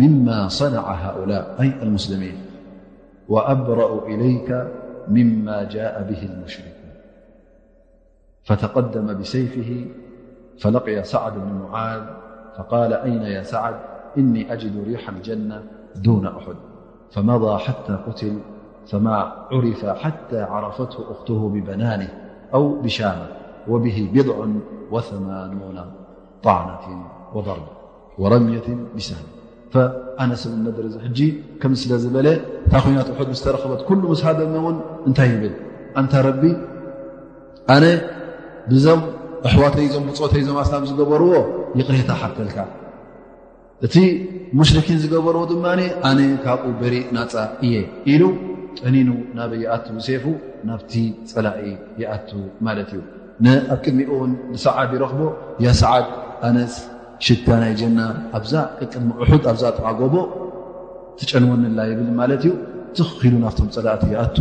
ሚማ ሰነዐ ሃኡላእ፣ ኣይ ኣልሙስሊሚን፣ ወኣብረኡ ኢለይከ ሚማ ጃአ ብሂ ልሙሽሪኩን። فتقدم بسيفه فلقي سعد بن معاذ فقال: أين يا سعد؟ إني أجد ريح الجنة دون أحد. فمضى حتى قتل، فما عرف حتى عرفته أخته ببنانه أو بشامة، وبه بضع وثمانون طعنة وضربة ورمية بسهم. فأنس بن نضر እዚ ሕጂ ከም ስለ ዝበለ እታ ኹናት ኡሑድ ምስ ተረኸበት ኩሉ ምስ ሃደመ እውን እንታይ ይብል? ኣንታ ረቢ ኣነ ብዞም ኣሕዋተይ፣ ዞም ብጾተይ፣ ዞም ኣስላም ዝገበርዎ ይቕሬታ ሓተልካ፣ እቲ ሙሽሪኪን ዝገበርዎ ድማ ኣነ ካብኡ በሪእ ናጻ እየ ኢሉ ጠኒኑ ናበይ ይኣቱ? ብሴፉ ናብቲ ጸላኢ ይኣቱ ማለት እዩ። ንኣብ ቅድሚኡ እውን ንሰዓድ ይረኽቦ፣ ያ ሰዓድ፣ ኣነስ ሽታ ናይ ጀና ኣብዛ ቅድሚ ኡሑድ ኣብዛ ጥቓ ጎቦ ትጨንወንላ ይብል ማለት እዩ። ትኽ ኢሉ ናብቶም ጸላእቲ ይኣቱ፣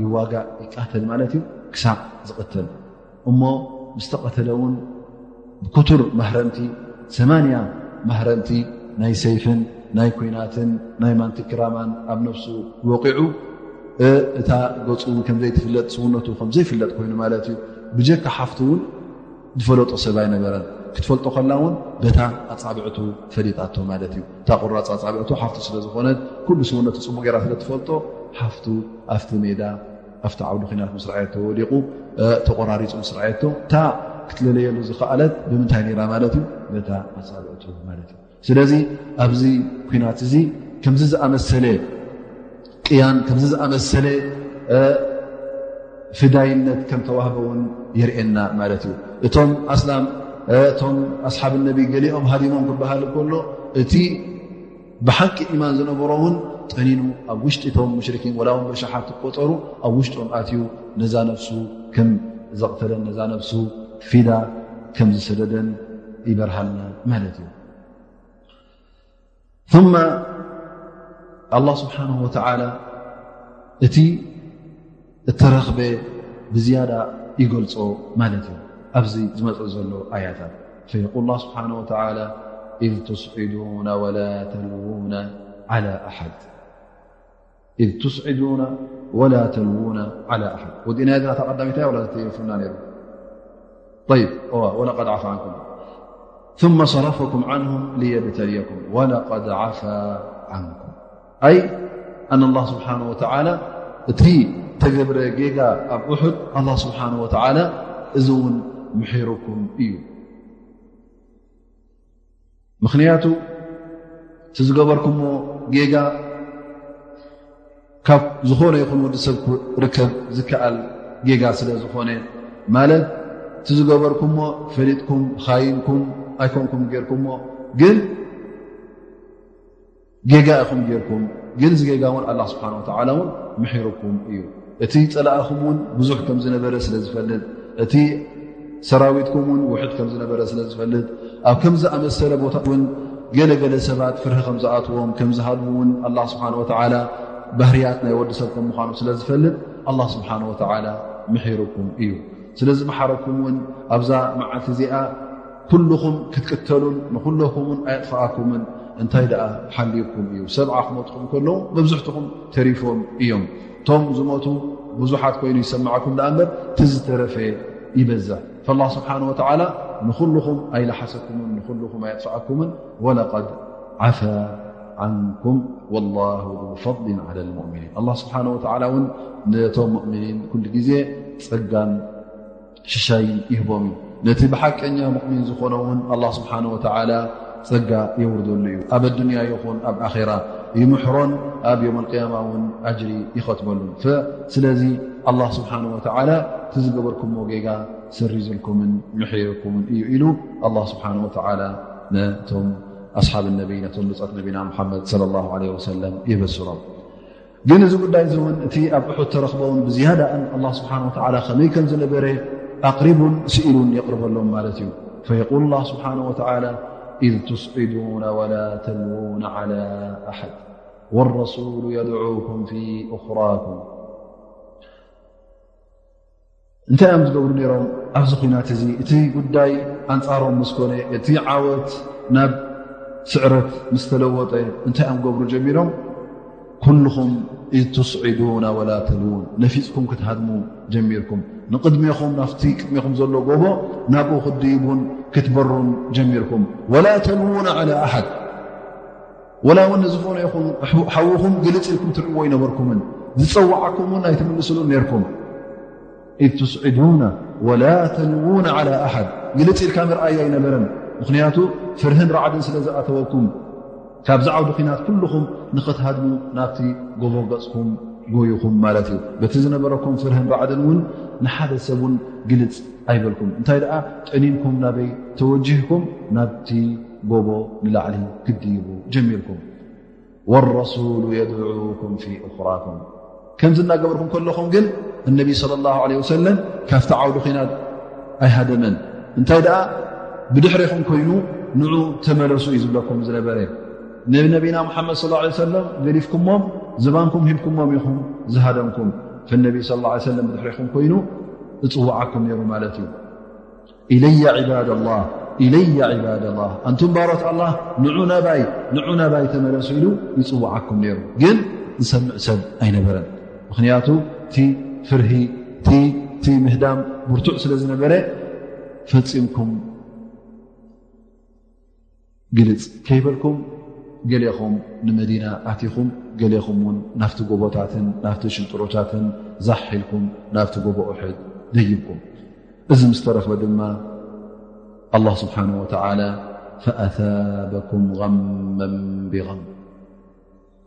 ይዋጋእ፣ ይቃተል ማለት እዩ፣ ክሳዕ ዝቕተል። እሞ ምስ ተቐተለ እውን ብክቱር ማህረምቲ፣ ሰማንያ ማህረምቲ ናይ ሰይፍን ናይ ኲናትን ናይ ማንቲክራማን ኣብ ነፍሱ ወቂዑ፣ እ፣ እታ ገጹ እውን ከም ዘይትፍለጥ፣ ስውነቱ ከም ዘይፍለጥ ኮይኑ ማለት እዩ። ብጀካ ሓፍቱ እውን ዝፈለጦ ሰብ ኣይነበረን። ክትፈልጦ ከላ እውን በታ ኣጻብዕቱ ፈሊጣቶ ማለት እዩ። እታ ቁራጽ ኣጻብዕቱ ሓፍቱ ስለ ዝኾነት፣ ኩሉ ስውነቱ ጽቡቕ ጌራ ስለ ትፈልጦ፣ ሓፍቱ ኣብቲ ሜዳ፣ ኣብቲ ዓውዲ ኲናት ምስ ረኣየቶ፣ ወዲቑ፣ እ፣ ተቖራሪጹ ምስ ረኣየቶ፣ እታ ክትለለየሉ ዝኸኣለት ብምንታይ ነይራ ማለት እዩ? በታ ኣጻብዕቱ ማለት እዩ። ስለዚ ኣብዚ ኲናት እዚ ከምዚ ዝኣመሰለ ቅያን፣ ከምዚ ዝኣመሰለ፣ እ፣ ፍዳይነት ከም ተዋህበ እውን የርእየና ማለት እዩ። እቶም ኣስላም፣ እ፣ እቶም ኣስሓብ ነቢ ገሊኦም ሃዲሞም ክበሃል እንከሎ፣ እቲ ብሓቂ ኢማን ዝነበሮ እውን ጠኒኑ ኣብ ውሽጢ እቶም ሙሽሪኪን፣ ወላ እውን በሽሓት ትቆጸሩ፣ ኣብ ውሽጦም ኣትዩ ነዛ ነፍሱ ከም ዘቕተለን ነዛ ነፍሱ ፊዳ ከም ዝሰደደን ይበርሃልና ማለት እዩ። ثم ኣላህ ስብሓንሁ ወተዓላ እቲ እተረኽበ ብዝያዳ ይገልጾ ማለት እዩ። ኣብዚ ዝመጽእ ዘሎ ኣያታት فيقول الله سبحانه وتعالى: إذ تصعدون ولا تلوون على أحد، إذ تصعدون ولا تلوون على أحد. ወዲእና እዛ ተቐዳሚታ ወላ ተየፍና ነይሩ። طيب، ولقد عفا عنكم ثم صرفكم عنهم ليبتليكم ولقد عفا عنكم. أي أن الله سبحانه وتعالى እቲ ተገብረ ጌጋ ኣብ ኡሑድ ኣላህ ስብሓንሁ ወተዓላ እዚ እውን ምሒሩኩም እዩ። ምኽንያቱ እቲ ዝገበርኩሞ ጌጋ ካብ ዝኾነ ይኹን ወዲ ሰብ ክርከብ ዝከኣል ጌጋ ስለ ዝኾነ፣ ማለት እቲ ዝገበርኩሞ ፈሊጥኩም ኻይንኩም ኣይኮንኩም ጌርኩሞ፣ ግን ጌጋ ኢኹም ጌርኩም፣ ግን እዚ ጌጋ እውን ኣላህ ስብሓን ወተዓላ እውን ምሒሩኩም እዩ። እቲ ጸላእኹም እውን ብዙሕ ከም ዝነበረ ስለ ዝፈልጥ፣ እቲ ሰራዊትኩም እውን ውሑድ ከም ዝነበረ ስለ ዝፈልጥ፣ ኣብ ከም ዝኣመሰለ ቦታ እውን ገለ ገለ ሰባት ፍርሂ ከም ዝኣትዎም፣ ከም ዝሃድሙ እውን ኣላህ ስብሓን ወተዓላ ባህርያት ናይ ወዲ ሰብ ከም ምዃኑ ስለ ዝፈልጥ፣ ኣላህ ስብሓን ወተዓላ ምሒሩኩም እዩ። ስለ ዝመሓረኩም እውን ኣብዛ መዓልቲ እዚኣ ኩልኹም ክትቅተሉን ንኹለኹም እውን ኣየጥፍኣኩምን። እንታይ ደኣ ሓልዩኩም እዩ? ሰብዓ ክመጥኹም ከለዉ መብዝሕትኹም ተሪፎም እዮም። እቶም ዝሞቱ ብዙሓት ኮይኑ ይሰማዓኩም ደኣ እምበር እቲ ዝተረፈ ይበዝሕ። ፈላ ስብሓን ወተዓላ ንኹልኹም ኣይለሓሰኩምን ንኹልኹም ኣየጥፍኣኩምን። ወለቀድ ዓፋ ዓንኩም ወላሁ ዙ ፈድሊን ዓላ ልሙእሚኒን። ኣላ ስብሓን ወተዓላ እውን ነቶም ሙእሚኒን ኩሉ ግዜ ጸጋን ሽሻይን ይህቦም እዩ። ነቲ ብሓቀኛ ሙእሚን ዝኾነ እውን ኣላ ስብሓን ወተዓላ ጸጋ የውርደሉ እዩ። ኣብ ኣዱንያ ይኹን ኣብ ኣኼራ ይምሕሮን ኣብ የውም ኣልቅያማ እውን ኣጅሪ ይኸትበሉን። ስለዚ ኣላ ስብሓን ወተዓላ እቲ ዝገበርኩምዎ ጌጋ ሰሪዝልኩምን ምሒርኩምን እዩ ኢሉ ኣላ ስብሓን ወተዓላ ነቶም ኣስሓብ ነቢይ ነቶም ብፀት ነቢና ሙሓመድ ሰለላሁ ዐለይሂ ወሰለም የበስሮም። ግን እዚ ጉዳይ እዚ እውን እቲ ኣብ እሑድ ተረኽበውን ብዝያዳእን ኣላ ስብሓን ወተዓላ ከመይ ከም ዝነበረ ኣቕሪቡን ስኢሉን የቕርበሎም ማለት እዩ። فيقول الله سبحانه وتعالى إذ تصعدون ولا تلوون على أحد والرسول يدعوكم في أخراكم እንታይ እዮም ዝገብሩ ነይሮም ኣብዚ ኹናት እዚ? እቲ ጉዳይ ኣንጻሮም ምስ ኮነ፣ እቲ ዓወት ናብ ስዕረት ምስ ተለወጠ፣ እንታይ እዮም ገብሩ ጀሚሮም? ኩልኹም ኢዝ ቱስዒዱና ወላ ተልዉን፣ ነፊጽኩም ክትሃድሙ ጀሚርኩም። ንቕድሜኹም፣ ናብቲ ቅድሜኹም ዘሎ ጎቦ፣ ናብኡ ክትድይቡን ክትበሩን ጀሚርኩም። ወላ ተልዉና ዓላ ኣሓድ፣ ወላ እውን ንዝኾነ ይኹን ሓውኹም ግልጽ ኢልኩም ትርእይዎ ኣይነበርኩምን። ዝጸዋዓኩም እውን ኣይትምልስሉን ነይርኩም። ኢዝ ቱስዒዱና ወላ ተልዉና ዓላ ኣሓድ፣ ግልጽ ኢልካ ምርኣይ ኣይነበረን። ምኽንያቱ ፍርህን ራዕድን ስለ ዝኣተወኩም፣ ካብዚ ዓውዲ ኲናት ኩልኹም ንኽትሃድሙ ናብቲ ጎቦ ገጽኩም ጎይኹም ማለት እዩ። በቲ ዝነበረኩም ፍርህን ራዕድን እውን ንሓደ ሰብ እውን ግልጽ ኣይበልኩም። እንታይ ደኣ ቀኒንኩም ናበይ ተወጂህኩም? ናብቲ ጎቦ ንላዕሊ ክትድይቡ ጀሚርኩም። ወረሱሉ የድዑኩም ፊ ኡኽራኩም። ከምዚ እናገበርኩም ከለኹም ግን እነቢ ሰለላሁ ዐለይሂ ወሰለም ካብቲ ዓውዲ ኲናት ኣይሃደመን። እንታይ ደኣ ብድሕሬኹም ኮይኑ ንዑ ተመለሱ እዩ ዝብለኩም ዝነበረ። ንነቢና ሙሓመድ ሰለላሁ ዐለይሂ ወሰለም ገዲፍኩሞም ዝባንኩም ሂብኩሞም ኢኹም ዝሃደምኩም። ፈነቢ ሰለላሁ ዐለይሂ ወሰለም ብድሕሬኹም ኮይኑ እጽውዓኩም ነይሩ ማለት እዩ። ኢለየ ዒባደላህ፣ ኢለየ ዒባደላህ፣ ኣንቱም ባሮት ኣላህ ንዑ ናባይ፣ ንዑ ናባይ ተመለሱ ኢሉ ይጽውዓኩም ነይሩ። ግን ዝሰምዕ ሰብ ኣይነበረን። ምኽንያቱ እቲ ፍርሂ፣ እቲ፣ እቲ ምህዳም ብርቱዕ ስለ ዝነበረ ፈጺምኩም ግልጽ ከይበልኩም፣ ገሌኹም ንመዲና ኣቲኹም፣ ገሌኹም እውን ናብቲ ጎቦታትን ናብቲ ሽንጥሮታትን ዛሕ ኢልኩም ናብቲ ጎቦ ኡሕድ ደይብኩም። እዚ ምስ ተረኽበ ድማ ኣላህ ስብሓነሁ ወተዓላ ፈኣሳበኩም ገመን ቢገም፣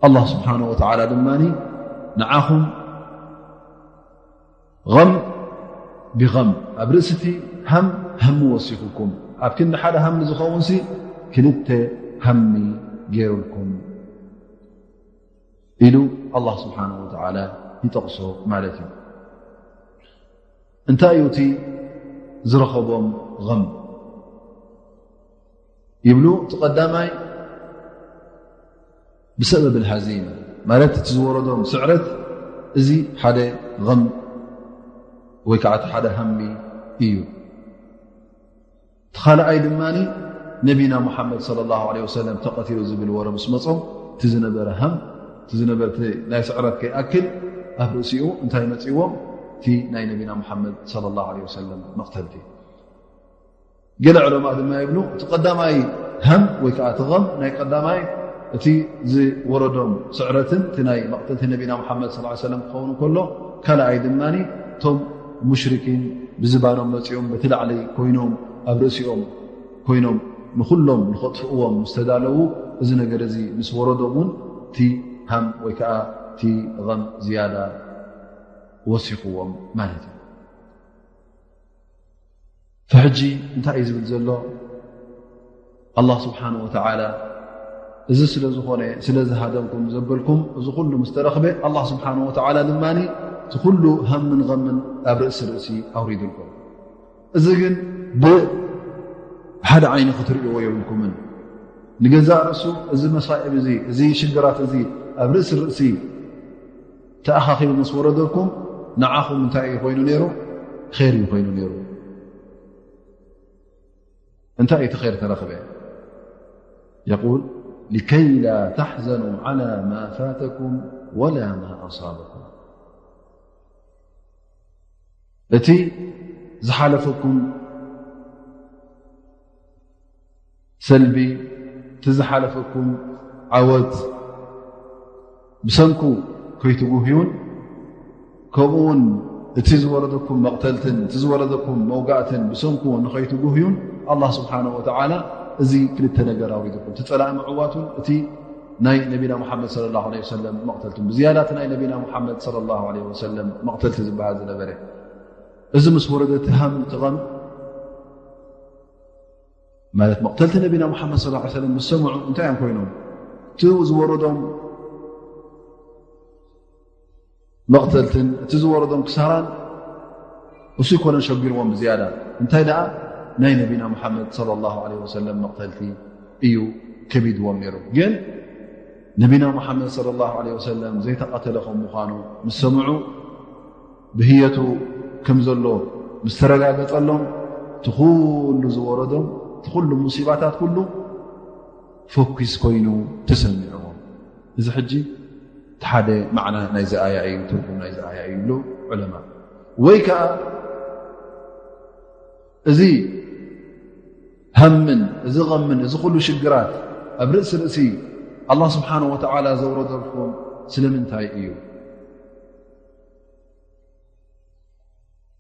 ኣላህ ስብሓነሁ ወተዓላ ድማ ንዓኹም ገም ቢገም፣ ኣብ ርእሲ እቲ ሃም ሃሚ ወሲኹኩም፣ ኣብ ክንዲ ሓደ ሃሚ ዝኸውንሲ ክልተ ሃሚ ገይሩልኩም ኢሉ ኣላህ ስብሓነሁ ወተዓላ ይጠቕሶ ማለት እዩ። እንታይ እዩ እቲ ዝረኸቦም ገም ይብሉ? እቲ ቀዳማይ ብሰበብ ልሃዚማ ማለት እቲ ዝወረዶም ስዕረት፣ እዚ ሓደ ገም ወይ ከዓ እቲ ሓደ ሃሚ እዩ። እቲ ካልኣይ ድማ ነቢና ሙሓመድ ሰለላሁ ዐለይሂ ወሰለም ተቐቲሉ ዝብል ወረ ምስ መጾም፣ እቲ ዝነበረ ሃም፣ እቲ ዝነበረ እቲ ናይ ስዕረት ከይኣክል ኣብ ርእሲኡ እንታይ መጺዎም? እቲ ናይ ነቢና ሙሓመድ ሰለላሁ ዐለይሂ ወሰለም መቕተልቲ። ገለ ዕለማእ ድማ ይብሉ፣ እቲ ቀዳማይ ሃም ወይ ከዓ እቲ ገም ናይ ቀዳማይ እቲ ዝወረዶም ስዕረትን እቲ ናይ መቕተልቲ ነቢና ሙሓመድ ሰለላሁ ዐለይሂ ወሰለም ክኸውን ከሎ፣ ካልኣይ ድማ እቶም ሙሽሪኪን ብዝባኖም መጺኦም በቲ ላዕሊ ኮይኖም ኣብ ርእሲኦም ኮይኖም ንኹሎም ንኸጥፍእዎም ምስ ተዳለዉ፣ እዚ ነገር እዚ ምስ ወረዶም እውን እቲ ሃም ወይ ከዓ እቲ ገም ዝያዳ ወሲኽዎም ማለት እዩ። ሕጂ እንታይ እዩ ዝብል ዘሎ? ኣላህ ስብሓነሁ ወተዓላ እዚ ስለ ዝኾነ፣ ስለ ዝሃደምኩም ዘበልኩም፣ እዚ ኩሉ ምስ ተረኽበ፣ ኣላህ ስብሓነሁ ወተዓላ ድማ እቲ ኩሉ ሃምን ገምን ኣብ ርእሲ ርእሲ ኣውሪዱልኩም። እዚ ግን ብሓደ ዓይኒ ክትርእይዎ የብልኩምን። ንገዛእ ርእሱ እዚ መሳኢብ እዚ፣ እዚ ሽግራት እዚ ኣብ ርእሲ ርእሲ ተኣኻኺቡ ምስ ወረደኩም፣ ንዓኹም እንታይ እዩ ኮይኑ ነይሩ? ር እዩ ኮይኑ ነይሩ። እንታይ እቲ ር ተረኽበ? يقول لكي لا تحزنوا على ما فاتكم ولا ما أصابكم. እቲ ዝሓለፈኩም ሰልቢ፣ እቲ ዝሓለፈኩም ዓወት ብሰንኩ ከይትጉህዩን፣ ከምኡ እውን እቲ ዝወረደኩም መቕተልትን እቲ ዝወረደኩም መውጋእትን ብሰንኩ ንኸይትጉህዩን ኣላህ ስብሓነሁ ወተዓላ እዚ ክልተ ነገር ኣውሪድኩም። እቲ ጸላኢ ምዕዋቱን እቲ ናይ ነቢና ሙሓመድ ሰለላሁ ዐለይሂ ወሰለም መቕተልትን። ብዝያዳ እቲ ናይ ነቢና ሙሓመድ ሰለላሁ ዐለይሂ ወሰለም መቕተልቲ ዝበሃል ዝነበረ። እዚ ምስ ወረደ እቲ ሃም፣ እቲ ቐም ማለት መቕተልቲ ነቢና ሙሓመድ ሰለላሁ ዐለይሂ ወሰለም ምስ ሰምዑ እንታይ እዮም ኮይኖም? እቲ ዝወረዶም መቕተልትን እቲ ዝወረዶም ክሳራን እሱ ይኮነን ሸጊርዎም ብዝያዳ። እንታይ ደኣ ናይ ነቢና ሙሓመድ ሰለላሁ ዐለይሂ ወሰለም መቕተልቲ እዩ ከቢድዎም ነይሩ። ግን ነቢና ሙሓመድ ሰለላሁ ዐለይሂ ወሰለም ዘይተቐተለ ከም ምዃኑ ምስ ሰምዑ፣ ብህየቱ ከም ዘሎ ምስ ተረጋገጸሎም፣ እቲ ኩሉ ዝወረዶም፣ እቲ ኩሉ ሙሲባታት ኩሉ ፎኪስ ኮይኑ ተሰሚዕዎም። እዚ ሕጂ እቲ ሓደ ማዕና ናይዚ ኣያ እዩ፣ ትርጉም ናይዚ ኣያ እዩ ይብሉ ዑለማ። ወይ ከኣ እዚ ሃምን እዚ ቐምን እዚ ኩሉ ሽግራት ኣብ ርእሲ ርእሲ ኣላህ ስብሓነሁ ወተዓላ ዘውረደልኩም ስለምንታይ እዩ?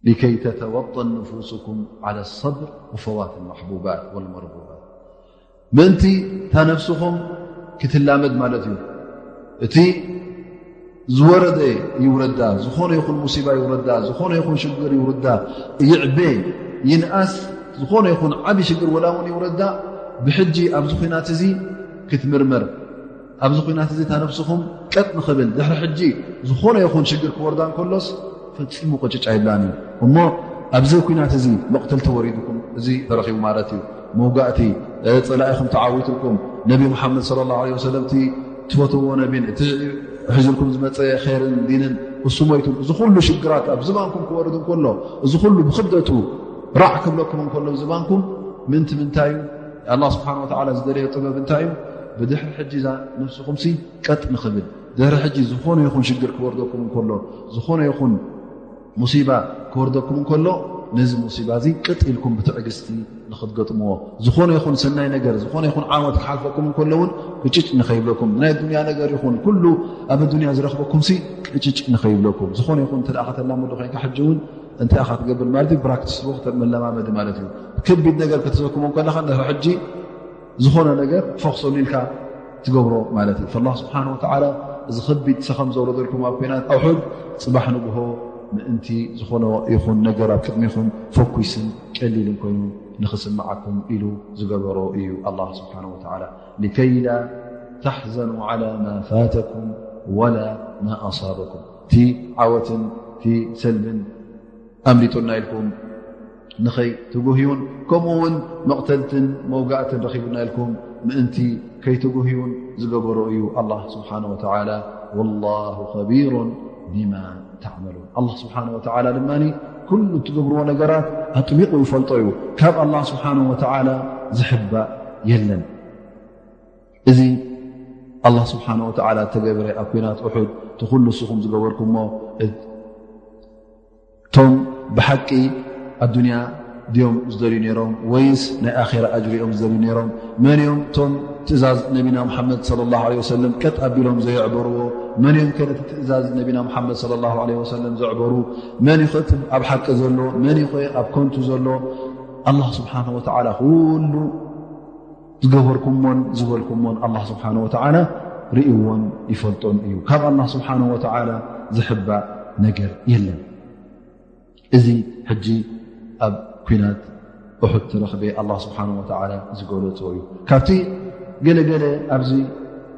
لكي تتوطن نفوسكم على الصبر وفوات المحبوبات والمرغوبات. ምእንቲ እታ ነፍስኹም ክትላመድ ማለት እዩ። እቲ ዝወረደ ይውረዳ፣ ዝኾነ ይኹን ሙሲባ ይውረዳ፣ ዝኾነ ይኹን ሽግር ይውረዳ፣ ይዕበ ይንኣስ፣ ዝኾነ ይኹን ዓቢ ሽግር ወላ እውን ይውረዳ፣ ብሕጂ ኣብዚ ኲናት እዚ ክትምርመር፣ ኣብዚ ኲናት እዚ እታ ነፍስኹም ቀጥ ንኽብል፣ ድሕሪ ሕጂ ዝኾነ ይኹን ሽግር ክወርዳ እንከሎስ ፈጺሙ ቅጭጭ ኣይብላን እዩ። እሞ ኣብዚ ኲናት እዚ መቕተልቲ ወሪድኩም፣ እዚ ተረኺቡ ማለት እዩ። መውጋእቲ፣ እ፣ ጸላኢኹም ተዓዊትልኩም፣ ነቢ ሙሓመድ ሰለላሁ ዐለይሂ ወሰለም እቲ ትፈትዎ ነቢን እቲ ሒዙልኩም ዝመጸ ኸይርን ዲንን እሱ ሞይቱ፣ እዚ ኩሉ ሽግራት ኣብ ዝባንኩም ክወርድ እንከሎ፣ እዚ ኩሉ ብኽብደቱ ራዕ ክብለኩም እንከሎ ዝባንኩም፣ ምንቲ ምንታይ እዩ? ኣላህ ስብሓን ወተዓላ ዝደለዮ ጥበብ እንታይ እዩ? ብድሕሪ ሕጂ እዛ ነፍስኹምሲ ቀጥ ንኽብል፣ ድሕሪ ሕጂ ዝኾነ ይኹን ሽግር ክወርደኩም እንከሎ፣ ዝኾነ ይኹን ሙሲባ ክወርደኩም እንከሎ፣ ነዚ ሙሲባ እዚ ቅጥ ኢልኩም ብትዕግስቲ ንኽትገጥምዎ፣ ዝኾነ ይኹን ሰናይ ነገር፣ ዝኾነ ይኹን ዓወት ክሓልፈኩም እንከሎ እውን ቅጭጭ ንኸይብለኩም፣ ናይ ዱንያ ነገር ይኹን ኩሉ ኣብ ዱንያ ዝረኽበኩምሲ ቅጭጭ ንኸይብለኩም፣ ዝኾነ ይኹን እንተ ደኣ ከተላምዶ ኮይንካ ሕጂ እውን እንታይ ኢኻ ትገብር ማለት እዩ? ፕራክቲስ ወቅት መለማመዲ ማለት እዩ። ከቢድ ነገር ከተዘክሞ ከለኻ፣ ድሕሪ ሕጂ ዝኾነ ነገር ፈኽሰሉ ኢልካ ትገብሮ ማለት እዩ። ፈላህ ስብሓን ወተዓላ እዚ ከቢድ ሰኸም ዘውረደልኩም ኣብ ኲናት ኣውሑድ፣ ጽባሕ ንግሆ ምእንቲ ዝኾነ ይኹን ነገር ኣብ ቅድሚኹም ፈኲስን ቀሊልን ኮይኑ ንኽስምዓኩም ኢሉ ዝገበሮ እዩ ኣላህ ስብሓን ወተዓላ። لكي لا تحزنوا على ما فاتكم ولا ما أصابكم። እቲ ዓወትን እቲ ሰልብን ኣምሊጡና ኢልኩም ንኸይትጉህዩን፣ ከምኡ እውን መቕተልትን መውጋእትን ረኺቡና ኢልኩም ምእንቲ ከይትጉህዩን ዝገበሮ እዩ ኣላህ ስብሓነ ወተዓላ። ወላሁ ኸቢሩን ቢማ ተዕመሉን። ኣላህ ስብሓነ ወተዓላ ድማ ኩሉ እትገብርዎ ነገራት ኣጥቢቑ ይፈልጦ እዩ። ካብ ኣላህ ስብሓነ ወተዓላ ዝሕባእ የለን። እዚ ኣላህ ስብሓነ ወተዓላ እተገብረ ኣብ ኲናት ኡሑድ፣ እቲ ኩሉ ንስኹም ዝገበርኩሞ፣ እቶም ብሓቂ ኣዱንያ ድዮም ዝደልዩ ነይሮም ወይስ ናይ ኣኼራ ኣጅሪ እዮም ዝደልዩ ነይሮም? መን እዮም እቶም ትእዛዝ ነቢና ሙሓመድ ሰለላሁ ዐለይሂ ወሰለም ቀጥ ኣቢሎም ዘየዕበርዎ? መን እዮም ከ ነቲ ትእዛዝ ነቢና ሙሓመድ ሰለላሁ ዐለይሂ ወሰለም ዘዕበሩ? መን እዩ ከ እቲ ኣብ ሓቂ ዘሎ? መን እዩ ከ ኣብ ከንቱ ዘሎ? ኣላህ ስብሓነ ወተዓላ ኩሉ ዝገበርኩሞን ዝበልኩሞን ኣላህ ስብሓነ ወተዓላ ርእይዎን ይፈልጦን እዩ። ካብ ኣላህ ስብሓነ ወተዓላ ዝሕባእ ነገር የለን። እዚ ሕጂ ኣብ ኲናት ኡሑድ ተረኽበ ኣላህ ስብሓነ ወተዓላ ዝገለጾ እዩ። ካብቲ ገለገለ ኣብዚ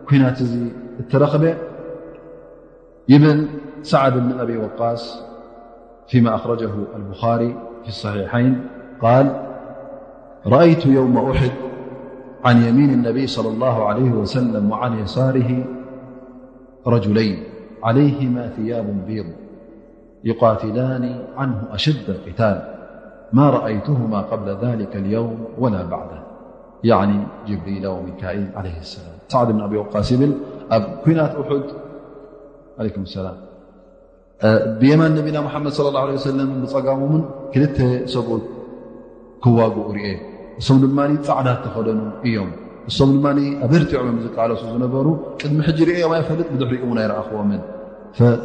ኲናት እዚ እተረኽበ ይብል ሰዓድ ብን ኣቢ ወቃስ ፊማ ኣኽረጀሁ ኣልቡኻሪ ፊ ሰሒሐይን ቃል፣ ረኣይቱ የውመ ኡሕድ ዓን የሚን ነቢይ ሰለላሁ ዐለይሂ ወሰለም ወዓን የሳሪሂ ረጁለይን ዓለይሂማ ثياب بيض يقاتلان عنه أشد القتال ما رأيتهما قبل ذلك اليوم ولا بعده، يعني جبريل وميكائيل عليه السلام. ሳዕድ ብን ኣቢ ወቃስ ይብል ኣብ ኲናት ኡሑድ፣ ዓለይኩም ሰላም፣ ብየማን ነቢና ሙሓመድ ሰለላሁ ዐለይሂ ወሰለም ብጸጋሞምን ክልተ ሰብኡት ክዋግኡ ርእየ። እሶም ድማ ጻዕዳ እተኸደኑ እዮም። እሶም ድማ ኣበርቲዖም እዮም ዝቃለሱ ዝነበሩ። ቅድሚ ሕጂ ርእዮም ኣይፈልጥ፣ ብድሕሪኡ እውን ኣይረኣኽዎምን።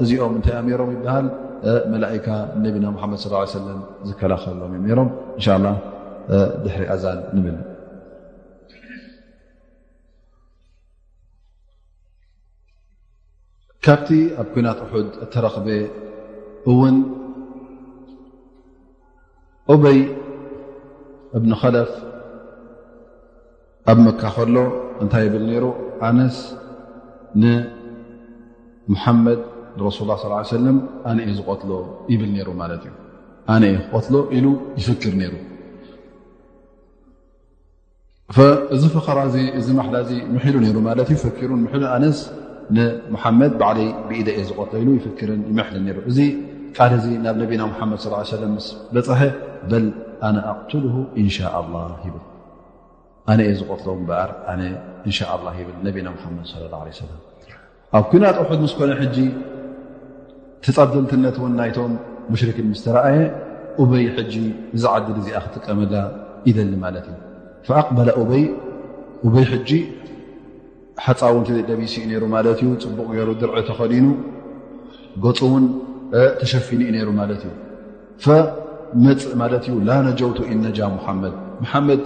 እዚኦም እንታይ ኣሚሮም ይበሃል? መላኢካ ነቢና ሙሓመድ ሰለላሁ ዐለይሂ ወሰለም ዝከላኸሎም እዮም ነይሮም። እንሻላ ድሕሪ ኣዛን ንብል። ካብቲ ኣብ ኲናት ኡሑድ እተረኽበ እውን ኡበይ እብን ኸለፍ ኣብ መካ ከሎ እንታይ ይብል ነይሩ? ኣነስ ንሙሓመድ ንረሱላ ስ ሰለም ኣነ እየ ዝቆትሎ ይብል ነይሩ ማለት እዩ። ኣነ እየ ክቆትሎ ኢሉ ይፍክር ነይሩ። እዚ ፈኸራ እዚ፣ እዚ ማሕላ እዚ ምሒሉ ነይሩ ማለት እዩ። ፈኪሩን ምሒሉን ኣነስ ንሙሓመድ ባዕለይ ብኢደ እየ ዝቆትሎ ኢሉ ይፍክርን ይምሕልን ነይሩ። እዚ ቃል እዚ ናብ ነቢና ሙሓመድ ሰለላሁ ዐለይሂ ወሰለም ምስ በጽሐ፣ በል ኣነ ኣቕትልሁ ኢንሻ ኣላህ ይብል። ኣነ እየ ዝቆትሎ እምበኣር ኣነ ኢንሻ ኣላህ ይብል ነቢና ሙሓመድ ሰለላሁ ዐለይሂ ወሰለም። ኣብ ኲናት ኡሑድ ምስ ኮነ ሕጂ ተጻብደልትነት እውን ናይቶም ሙሽሪኪን ምስ ተረኣየ፣ ኡበይ ሕጂ እዛ ዕድል እዚኣ ክጥቀመላ ይደሊ ማለት እዩ። ፈኣቅበለ ኡበይ፣ ኡበይ ሕጂ ሓፃውንቲ ለቢሱ እዩ ነይሩ ማለት እዩ። ጽቡቕ ገይሩ ድርዒ ተኸዲኑ፣ ገጹ እውን ተሸፊኑ እዩ ነይሩ ማለት እዩ። ፈመጽእ ማለት እዩ። ላ ነጀውቱ ኢን ነጃ ሙሓመድ፣ ሙሓመድ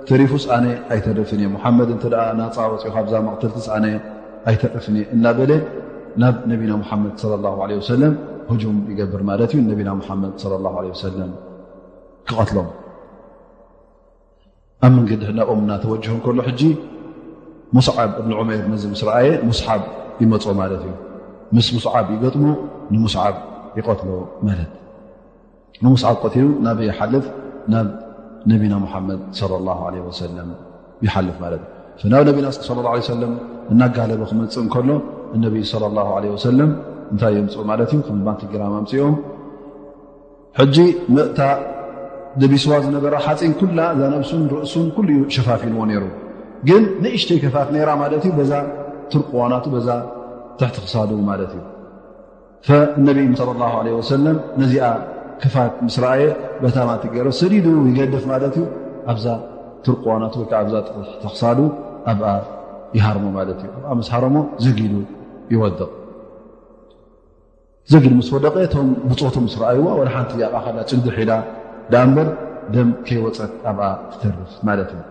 ተሪፉስ ኣነ ኣይተርፍን እየ። ሙሓመድ እንተ ደኣ ናፃ ወፂኡ ካብዛ መቕተልትስ ኣነ ኣይተርፍን እየ እናበለ ናብ ነቢና ሙሓመድ ሰለላሁ ዐለይሂ ወሰለም ህጁም ይገብር ማለት እዩ። ነቢና ሙሓመድ ሰለላሁ ዐለይሂ ወሰለም ክቐትሎም ኣብ መንገዲ ናብኦም እናተወጅሁ እንከሎ ሕጂ ሙስዓብ እብን ዑመይር ነዚ ምስ ረኣየ ሙስዓብ ይመጾ ማለት እዩ። ምስ ሙስዓብ ይገጥሙ፣ ንሙስዓብ ይቐትሎ ማለት። ንሙስዓብ ቀቲሉ ናበይ ይሓልፍ? ናብ ነቢና ሙሓመድ ሰለላሁ ዐለይሂ ወሰለም ይሓልፍ ማለት እዩ። ናብ ነቢና ሰለላሁ ዐለይሂ ወሰለም እናጋለበ ክመጽእ እንከሎ፣ ነቢይ ሰለላሁ ዐለይሂ ወሰለም እንታይ የምጽኡ ማለት እዩ? ከም ባንቲ ግራም ኣምጽኦም። ሕጂ መእታ ደቢስዋ ዝነበረ ሓፂን ኩላ እዛ ነብሱን ርእሱን ኩሉ እዩ ሸፋፊንዎ ነይሩ። ግን ንእሽተይ ከፋት ነይራ ማለት እዩ። በዛ ትርቅዋናቱ በዛ ትሕቲ ክሳዱ ማለት እዩ። ፈነቢይ ሰለላሁ ዐለይሂ ወሰለም ነዚኣ ክፋት ምስ ረኣየ በታ ማቲ ገይሩ ሰዲዱ ይገድፍ ማለት እዩ። ኣብዛ ትርቅዋናቱ ወይ ከዓ ኣብዛ ትሕቲ ክሳዱ ኣብኣ ይሃርሞ ማለት እዩ። ኣብኣ ምስ ሃረሞ ዘጊሉ ይወድቕ። ዘጊድ ምስ ወደቐ እቶም ብጾቱ ምስ ረኣይዋ ወላ ሓንቲ ያቃኸላ ጭንድሕ ኢላ ደኣ እምበር ደም ከይወፀት ኣብኣ ትተርፍ ማለት እዩ።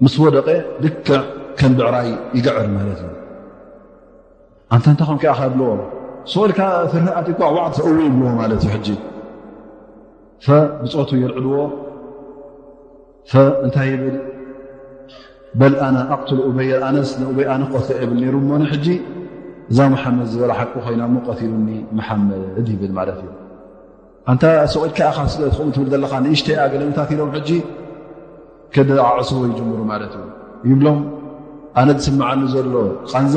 ምስ ወደቐ ልክዕ ከም ብዕራይ ይግዕር ማለት እዩ። ኣንታ እንታይ ኮንካ ኢኻ ይብልዎ። ስቕ ኢልካ ፍርሂ ኣትዩካ ዋዕ ተእዊ ይብልዎ ማለት እዩ። ሕጂ ፈብጾቱ የልዕልዎ። ፈእንታይ ይብል? በል ኣነ ኣቕትሉ ኡበየ፣ ኣነስ ንኡበይ ኣነ ክቐትሎ እብል ነይሩ እሞ ሕጂ እዛ መሓመድ ዝበላ ሓቂ ኮይና እሞ ቀቲሉኒ መሓመድ ይብል ማለት እዩ። ኣንታ ስቕ ኢልካ ኢኻ ስለ ትኸውን ትብል ዘለኻ ንእሽተይ እያ ገለምታት ኢሎም ሕጂ ከደዓዕስዎ ይጅምሩ ማለት እዩ። ይብሎም ኣነ ዝስምዓኒ ዘሎ ቃንዛ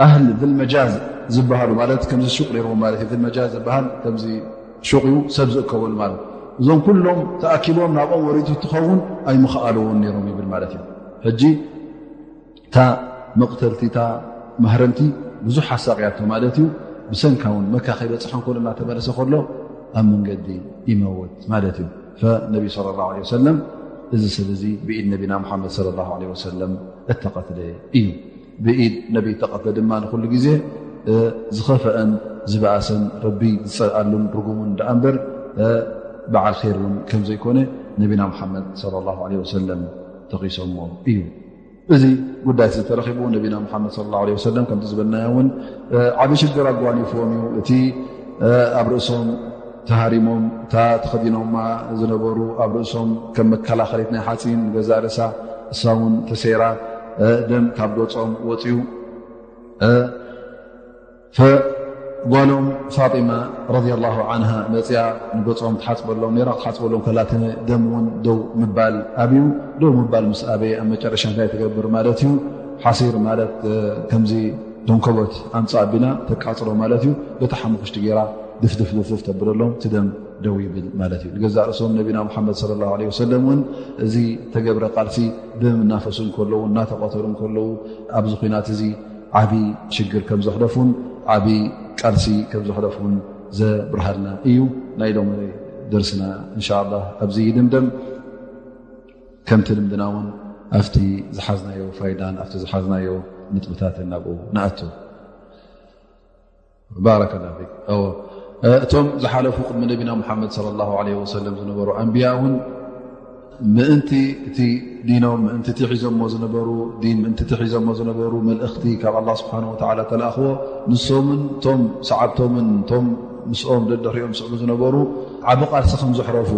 ኣህል ድልመጃዝ ዝበሃሉ ማለት ከምዚ ሹቕ ነይርዎም ማለት እዩ። ድልመጃዝ ዝበሃል ከምዚ ሹቕ እዩ ሰብ ዝእከበሉ ማለት እዩ። እዞም ኩሎም ተኣኪቦም ናብኦም ወሪዱ እንትኸውን ኣይምኸኣልዎን ነይሮም ይብል ማለት እዩ። ሕጂ እታ መቕተልቲ እታ ማህረምቲ ብዙሕ ኣሳቕያቶ ማለት እዩ። ብሰንካ እውን መካ ከይበፅሐ እንከሎ እናተመለሰ ከሎ ኣብ መንገዲ ይመውት ማለት እዩ። ፈነቢ ሰለላሁ ዐለይሂ ወሰለም እዚ ሰብ እዚ ብኢድ ነቢና ሙሓመድ ሰለላሁ ዐለይሂ ወሰለም እተቐትለ እዩ። ብኢድ ነቢ እተቐትለ ድማ ንኹሉ ግዜ ዝኸፈአን ዝበኣሰን ረቢ ዝፀልኣሉን ርጉሙን ደኣ እምበር በዓል ኸይር እውን ከም ዘይኮነ ነቢና ሙሓመድ ሰለላሁ ዐለይሂ ወሰለም ጠቒሶሞ እዩ። እዚ ጉዳይ እዚ ተረኺቡ ነቢና ሙሓመድ ሰለላሁ ዐለይሂ ወሰለም ከምቲ ዝበልናዮ እውን ዓቢ ሽግር ኣጓኒፍዎም እዩ። እቲ ኣብ ርእሶም ተሃሪሞም እታ ተኸዲኖማ ዝነበሩ ኣብ ርእሶም ከም መከላኸሊት ናይ ሓፂን ንገዛእ ርእሳ እሳ እውን ተሰይራ ደም ካብ ገፆም ወፅዩ። ፈጓሎም ፋጢማ ረዲየላሁ ዓንሃ መፅያ ንገፆም ትሓፅበሎም ነይራ። ክትሓፅበሎም ከላ እቲ ደም እውን ደው ምባል ኣብዩ። ደው ምባል ምስ ኣበየ ኣብ መጨረሻ እንታይ ትገብር ማለት እዩ? ሓሲር ማለት ከምዚ ደንኮበት ኣምፃ ኣቢና ተቃፅሎ ማለት እዩ። በቲ ሓሙኽሽቲ ጌራ ድፍድፍ ድፍድፍ ተብለሎም እቲ ደም ደው ይብል ማለት እዩ። ንገዛእ ርእሶም ነቢና ሙሓመድ ሰለላሁ ዐለይሂ ወሰለም እውን እዚ ተገብረ ቃልሲ ደም እናፈሱ እንከለዉ እናተቐተሉ እንከለዉ ኣብዚ ኲናት እዚ ዓቢ ሽግር ከም ዘሕለፉን ዓቢ ቃልሲ ከም ዘሕለፉን ዘብርሃልና እዩ። ናይ ሎሚ ደርስና እንሻ ኣላህ ኣብዚ ይድምደም። ከምቲ ልምድና እውን ኣብቲ ዝሓዝናዮ ፋይዳን ኣብቲ ዝሓዝናዮ ንጥብታትን ናብኡ ንኣቱ። ባረከላ ፊክ። እዎ፣ እቶም ዝሓለፉ ቅድሚ ነቢና ሙሓመድ ሰለላሁ ዐለይሂ ወሰለም ዝነበሩ ኣንብያ እውን ምእንቲ እቲ ዲኖም፣ ምእንቲ እቲ ሒዞሞ ዝነበሩ ዲን፣ ምእንቲ እቲ ሒዞሞ ዝነበሩ መልእኽቲ ካብ ኣላህ ስብሓነሁ ወተዓላ ተላእኽዎ፣ ንሶምን እቶም ሰዓብቶምን እቶም ምስኦም ደድሕሪኦም ዝስዕቡ ዝነበሩ ዓቢ ቃልሲ ከም ዘሕረፉ፣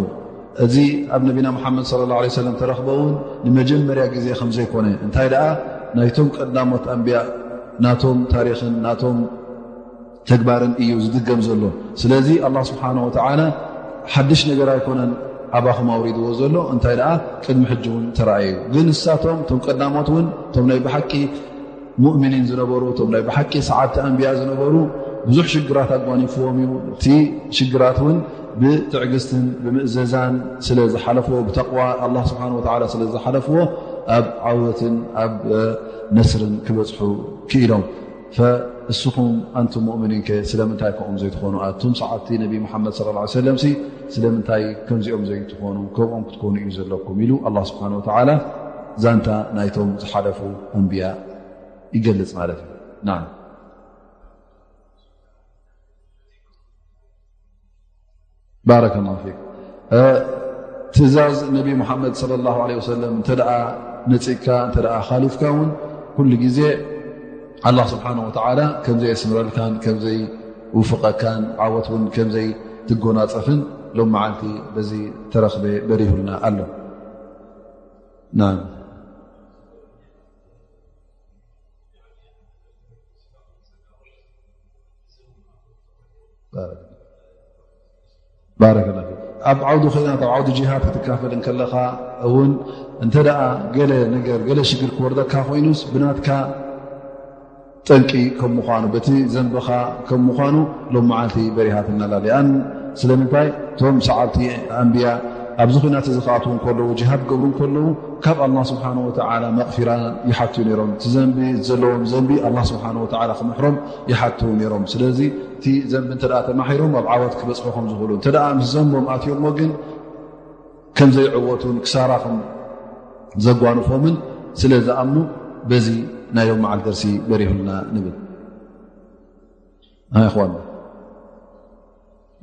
እዚ ኣብ ነቢና መሓመድ ሰለላሁ ዐለይሂ ወሰለም ተረኽበ እውን ንመጀመርያ ግዜ ከም ዘይኮነ፣ እንታይ ደኣ ናይቶም ቀዳሞት ኣንብያ ናቶም ታሪኽን ናቶም ተግባርን እዩ ዝድገም ዘሎ። ስለዚ ኣላህ ስብሓነሁ ወተዓላ ሓድሽ ነገር ኣይኮነን ኣባኹም ኣውሪድዎ ዘሎ፣ እንታይ ደኣ ቅድሚ ሕጂ እውን ተራእየ እዩ። ግን ንሳቶም እቶም ቀዳሞት እውን እቶም ናይ ብሓቂ ሙእሚኒን ዝነበሩ፣ እቶም ናይ ብሓቂ ሰዓብቲ ኣንብያ ዝነበሩ ብዙሕ ሽግራት ኣጓኒፍዎም እዩ። እቲ ሽግራት እውን ብትዕግስትን ብምእዘዛን ስለ ዝሓለፍዎ፣ ብተቕዋ ኣላህ ስብሓነሁ ወተዓላ ስለ ዝሓለፍዎ ኣብ ዓወትን ኣብ ነስርን ክበጽሑ ክኢሎም። ፈእስኹም ኣንቱም ሙእሚኒን ከ ስለምንታይ ከምኦም ዘይትኾኑ? ኣቱም ሰዓብቲ ነቢ መሓመድ ሰለላሁ ዐለይሂ ወሰለም ሲ ስለምንታይ ከምዚኦም ዘይትኾኑ? ከምኦም ክትኮኑ እዩ ዘለኩም ኢሉ ኣላህ ስብሓነሁ ወተዓላ ዛንታ ናይቶም ዝሓለፉ ኣንብያ ይገልጽ ማለት እዩ። ናም። ባረከላሁ ፊክ። ትእዛዝ ነቢ ሙሓመድ ሰለላሁ ዐለይሂ ወሰለም እንተ ደኣ ነጺግካ፣ እንተ ደኣ ካሊፍካ እውን ኩሉ ግዜ ኣላህ ስብሓነሁ ወተዓላ ከም ዘየስምረልካን ከም ዘይውፍቐካን ዓወት እውን ከም ዘይትጎናጸፍን ሎም መዓልቲ በዚ ተረኽበ በሪሁልና ኣሎ። ናም። ባረከላ ፊክ። ኣብ ዓውዲ ኹናት፣ ኣብ ዓውዲ ጂሃድ ክትካፈል እንከለኻ እውን እንተ ደኣ ገለ ነገር፣ ገለ ሽግር ክወርደካ ኮይኑስ ብናትካ ጠንቂ ከም ምዃኑ፣ በቲ ዘንብኻ ከም ምዃኑ ሎም መዓልቲ በሪሃትና ኣላ። ሊኣን ስለምንታይ? እቶም ሰዓብቲ ኣንብያ ኣብዚ ኹናት እዚ ክኣትዉ እንከለዉ፣ ጂሃድ ክገብሩ እንከለዉ ካብ ኣላህ ስብሓነሁ ወተዓላ መቕፊራ ይሓቱ ነይሮም። እቲ ዘንቢ ዘለዎም ዘንቢ ኣላህ ስብሓነሁ ወተዓላ ክምሕሮም ይሓቱ ነይሮም። ስለዚ እቲ ዘንቢ እንተ ደኣ ተማሒሮም ኣብ ዓወት ክበጽሑ ከም ዝኽእሉ፣ እንተ ደኣ ምስ ዘንቦም ኣትዮሞ ግን ከም ዘይዕወቱን ክሳራ ከም ዘጓንፎምን ስለ ዝኣምኑ በዚ ናይ ሎም መዓልቲ ደርሲ በሪሁልና ንብል። ኣይኾን።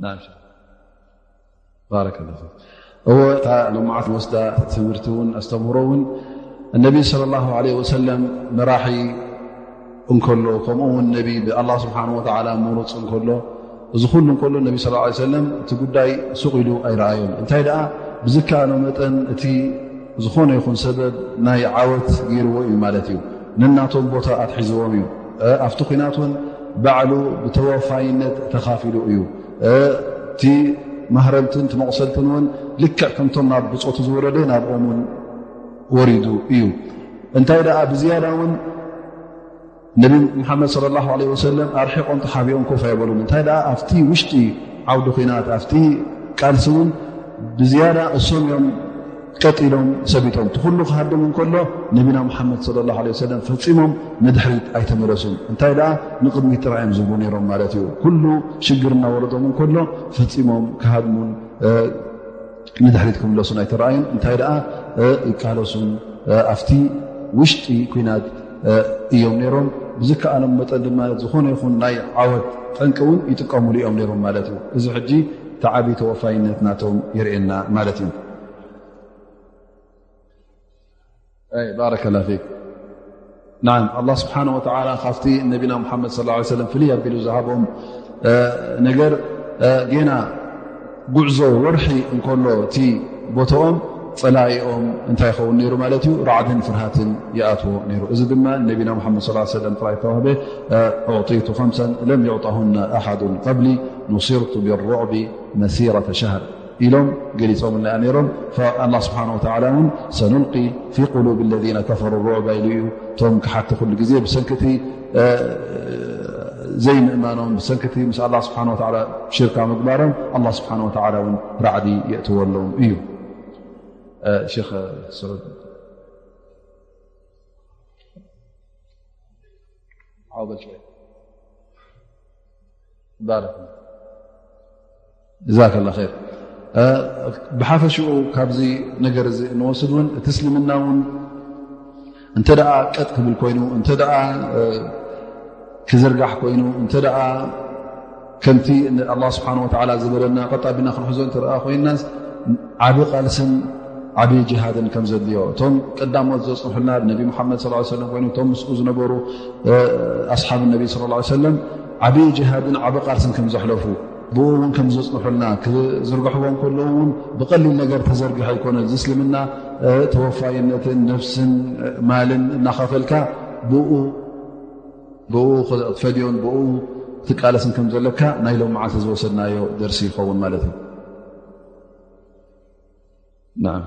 ናም። ባረከላሁ ፊክ። እወ፣ እታ ሎማዓት ንወስዳ ትምህርቲ እውን ኣስተምህሮ እውን፣ ነቢ ሰለላሁ ዐለይሂ ወሰለም መራሒ እንከሎ፣ ከምኡ እውን ነቢ ብኣላህ ስብሓነሁ ወተዓላ ምሩፅ እንከሎ፣ እዚ ኩሉ እንከሎ፣ ነቢ ሰለላሁ ዐለይሂ ወሰለም እቲ ጉዳይ ሱቕ ኢሉ ኣይረኣዮን። እንታይ ደኣ ብዝከኣሎ መጠን እቲ ዝኾነ ይኹን ሰበብ ናይ ዓወት ገይርዎ እዩ ማለት እዩ። ነናቶም ቦታ ኣትሒዝዎም እዩ። እ፣ ኣብቲ ኲናት እውን ባዕሉ ብተወፋይነት ተኻፊሉ እዩ። እ፣ እቲ ማህረምትን እቲ መቑሰልትን እውን ልክዕ ከምቶም ናብ ብጾቱ ዝወረደ ናብኦም እውን ወሪዱ እዩ። እንታይ ደኣ ብዝያዳ እውን ነቢ ሙሓመድ ሰለላሁ ዐለይሂ ወሰለም ኣርሒቖም ተሓቢኦም ኮፍ ኣይበሉን። እንታይ ደኣ ኣብቲ ውሽጢ ዓውዲ ኲናት፣ ኣብቲ ቃልሲ እውን ብዝያዳ እሶም እዮም ቀጢሎም ሰቢቶም። እቲ ኩሉ ክሃድም እንከሎ ነቢና ሙሓመድ ሰለላሁ ዐለይሂ ወሰለም ፈጺሞም ንድሕሪት ኣይተመለሱን። እንታይ ደኣ ንቕድሚት ጥራይ እዮም ዝብሉ ነይሮም ማለት እዩ። ኩሉ ሽግር እናወረዶም እንከሎ ፈጺሞም ክሃድሙን፣ እ፣ ንድሕሪት ክምለሱን ኣይተረኣዩን። እንታይ ደኣ፣ እ፣ ይቃለሱን፣ እ፣ ኣብቲ ውሽጢ ኲናት፣ እ፣ እዮም ነይሮም። ብዝከኣሎም መጠን ድማ ዝኾነ ይኹን ናይ ዓወት ጠንቂ እውን ይጥቀሙሉ እዮም ነይሮም ማለት እዩ። እዚ ሕጂ እቲ ዓቢ ተወፋይነት ናቶም የርእየና ማለት እዩ። ኣይ፣ ባረከላ ፊክ። ናም፣ ኣላህ ስብሓነ ወተዓላ ካብቲ ነቢና ሙሓመድ ሰለላሁ ዐለይሂ ወሰለም ፍልይ ኣቢሉ ዝሃቦም፣ እ፣ ነገር፣ እ፣ ጌና ጉዕዞ ወርሒ እንከሎ እቲ ቦትኦም ጸላኢኦም እንታይ ይኸውን ነይሩ ማለት እዩ? ራዕድን ፍርሃትን ይኣትዎ ነይሩ። እዚ ድማ ነቢና ሙሓመድ ሰለላሁ ዐለይሂ ወሰለም ጥራይ ዝተዋህበ፣ እ፣ "أعطيت خمسا لم يعطهن أحد قبلي، نصرت بالرعب مسيرة شهر" ኢሎም ገሊጾምልና ነይሮም። ፈ-፣ ኣላህ ስብሓነ ወተዓላ እውን "سنلقي في قلوب الذين كفروا الرعب" ኢሉ እዩ። እቶም ክሓቲ ኩሉ ግዜ ብሰንክቲ ዘይምእማኖም፣ ብሰንክቲ ምስ ኣላ ስብሓን ወተዓላ ሽርካ ምግባሮም ኣላ ስብሓን ወተዓላ እውን ራዕዲ የእትወሎም እዩ። ሸኽ ስዑድ ዓው በል ሽወይ። ባረክ ጀዛከላ ኸይር። ብሓፈሽኡ ካብዚ ነገር እዚ እንወስድ እውን እቲ እስልምና እውን እንተ ደኣ ቀጥ ክብል ኮይኑ፣ እንተ ደኣ ክዝርጋሕ ኮይኑ፣ እንተ ደኣ ከምቲ ኣላ ስብሓን ወተዓላ ዝበለና ቀጥ ኣቢና ክንሕዞ እንተ ደኣ ኮይናስ ዓቢ ቃልስን ዓብዪ ጅሃድን ከም ዘድልዮ እቶም ቀዳሞት ዘጽንሑልና ብነቢ ሙሓመድ ስ ሰለም ኮይኑ እቶም ምስኡ ዝነበሩ ኣስሓብ ነቢ ስ ሰለም ዓብዪ ጅሃድን ዓቢ ቃልስን ከም ዘሕለፉ ብኡ እውን ከም ዘጽንሑልና ክዝርግሕዎ እንከለዉ እውን ብቐሊል ነገር ተዘርግሐ ኣይኮነ እዚ እስልምና ተወፋይነትን ነፍስን ማልን እናኸፈልካ ብኡ ብኡ ክትፈድዮን ብኡ ክትቃለስን ከም ዘለካ ናይ ሎም መዓልቲ ዝወሰድናዮ ደርሲ ይኸውን ማለት እዩ። نعم.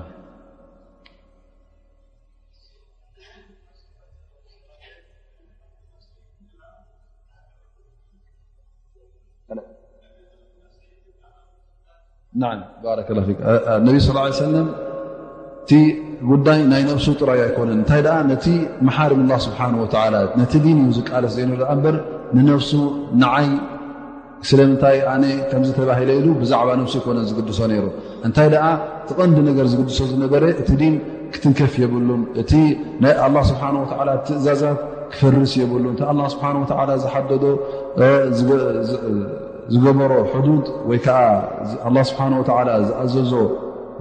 نعم، بارك الله فيك. النبي صلى الله عليه وسلم እቲ ጉዳይ ናይ ነብሱ ጥራይ ኣይኮነን። እንታይ ደኣ ነቲ መሓርም ኣላህ ስብሓን ወተዓላ ነቲ ዲን እዩ ዝቃለስ ዘይኑ ደኣ እምበር ንነብሱ ንዓይ ስለምንታይ ኣነ ከምዚ ተባሂለ ኢሉ ብዛዕባ ነብሱ ይኮነ ዝግድሶ ነይሩ። እንታይ ደኣ እቲ ቀንዲ ነገር ዝግድሶ ዝነበረ እቲ ዲን ክትንከፍ የብሉን። እቲ ናይ ኣላህ ስብሓን ወተዓላ ትእዛዛት ክፈርስ የብሉን። እቲ ኣላህ ስብሓን ወተዓላ ዝሓደዶ ዝገበሮ ሕዱድ ወይ ከዓ ኣላህ ስብሓን ወተዓላ ዝኣዘዞ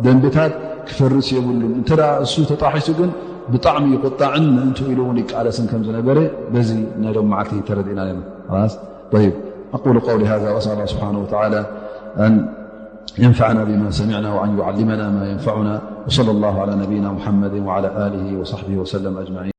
ደንብታት ክፈርስ የብሉን። እንተ ደኣ እሱ ተጣሒሱ ግን ብጣዕሚ ይቁጣዕን ምእንቱ ኢሉ እውን ይቃለስን ከም ዝነበረ በዚ ናይ ሎም መዓልቲ ተረዲእና ኣለና። خلاص؟ طيب، أقول قولي هذا وأسأل الله سبحانه وتعالى أن ينفعنا بما سمعنا وأن يعلمنا ما ينفعنا، وصلى الله على نبينا محمد وعلى آله وصحبه وسلم أجمعين.